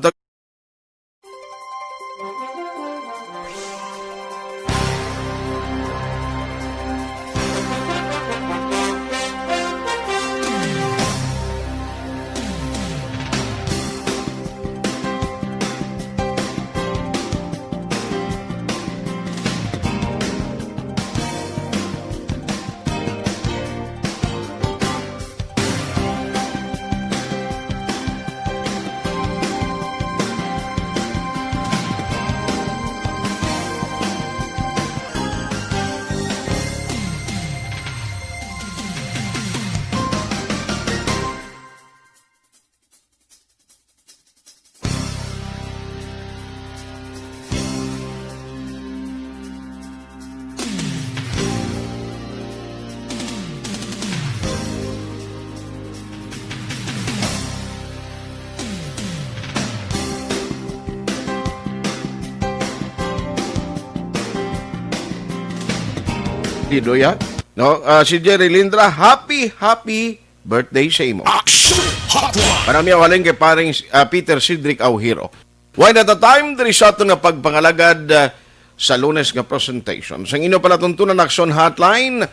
Dido ya. No, ah, si Jerry Lindra, happy, happy birthday sa imo. Action Hotline. Para mi halin kay paring, ah, Peter Cedric Aujiro. One at a time, diri sa aton nga pagpangalagad, ah, sa Lunes nga presentation. Sang inyo palatuntunan, Action Hotline.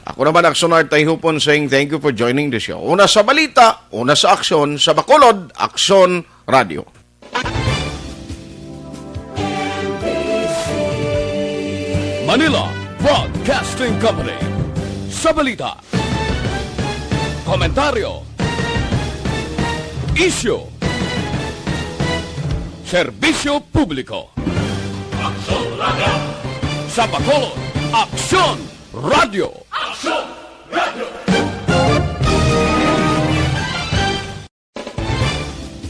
Ako naman, Action Art Tayhupon, saying thank you for joining the show. Una sa balita, una sa aksyon, sa Bacolod, Aksyon Radio. Manila Broadcasting Company. Sa balita, komentaryo, isyu, serbisyo publiko. Aksyon Radio. Sa Bacolod, Aksyon Radio. Aksyon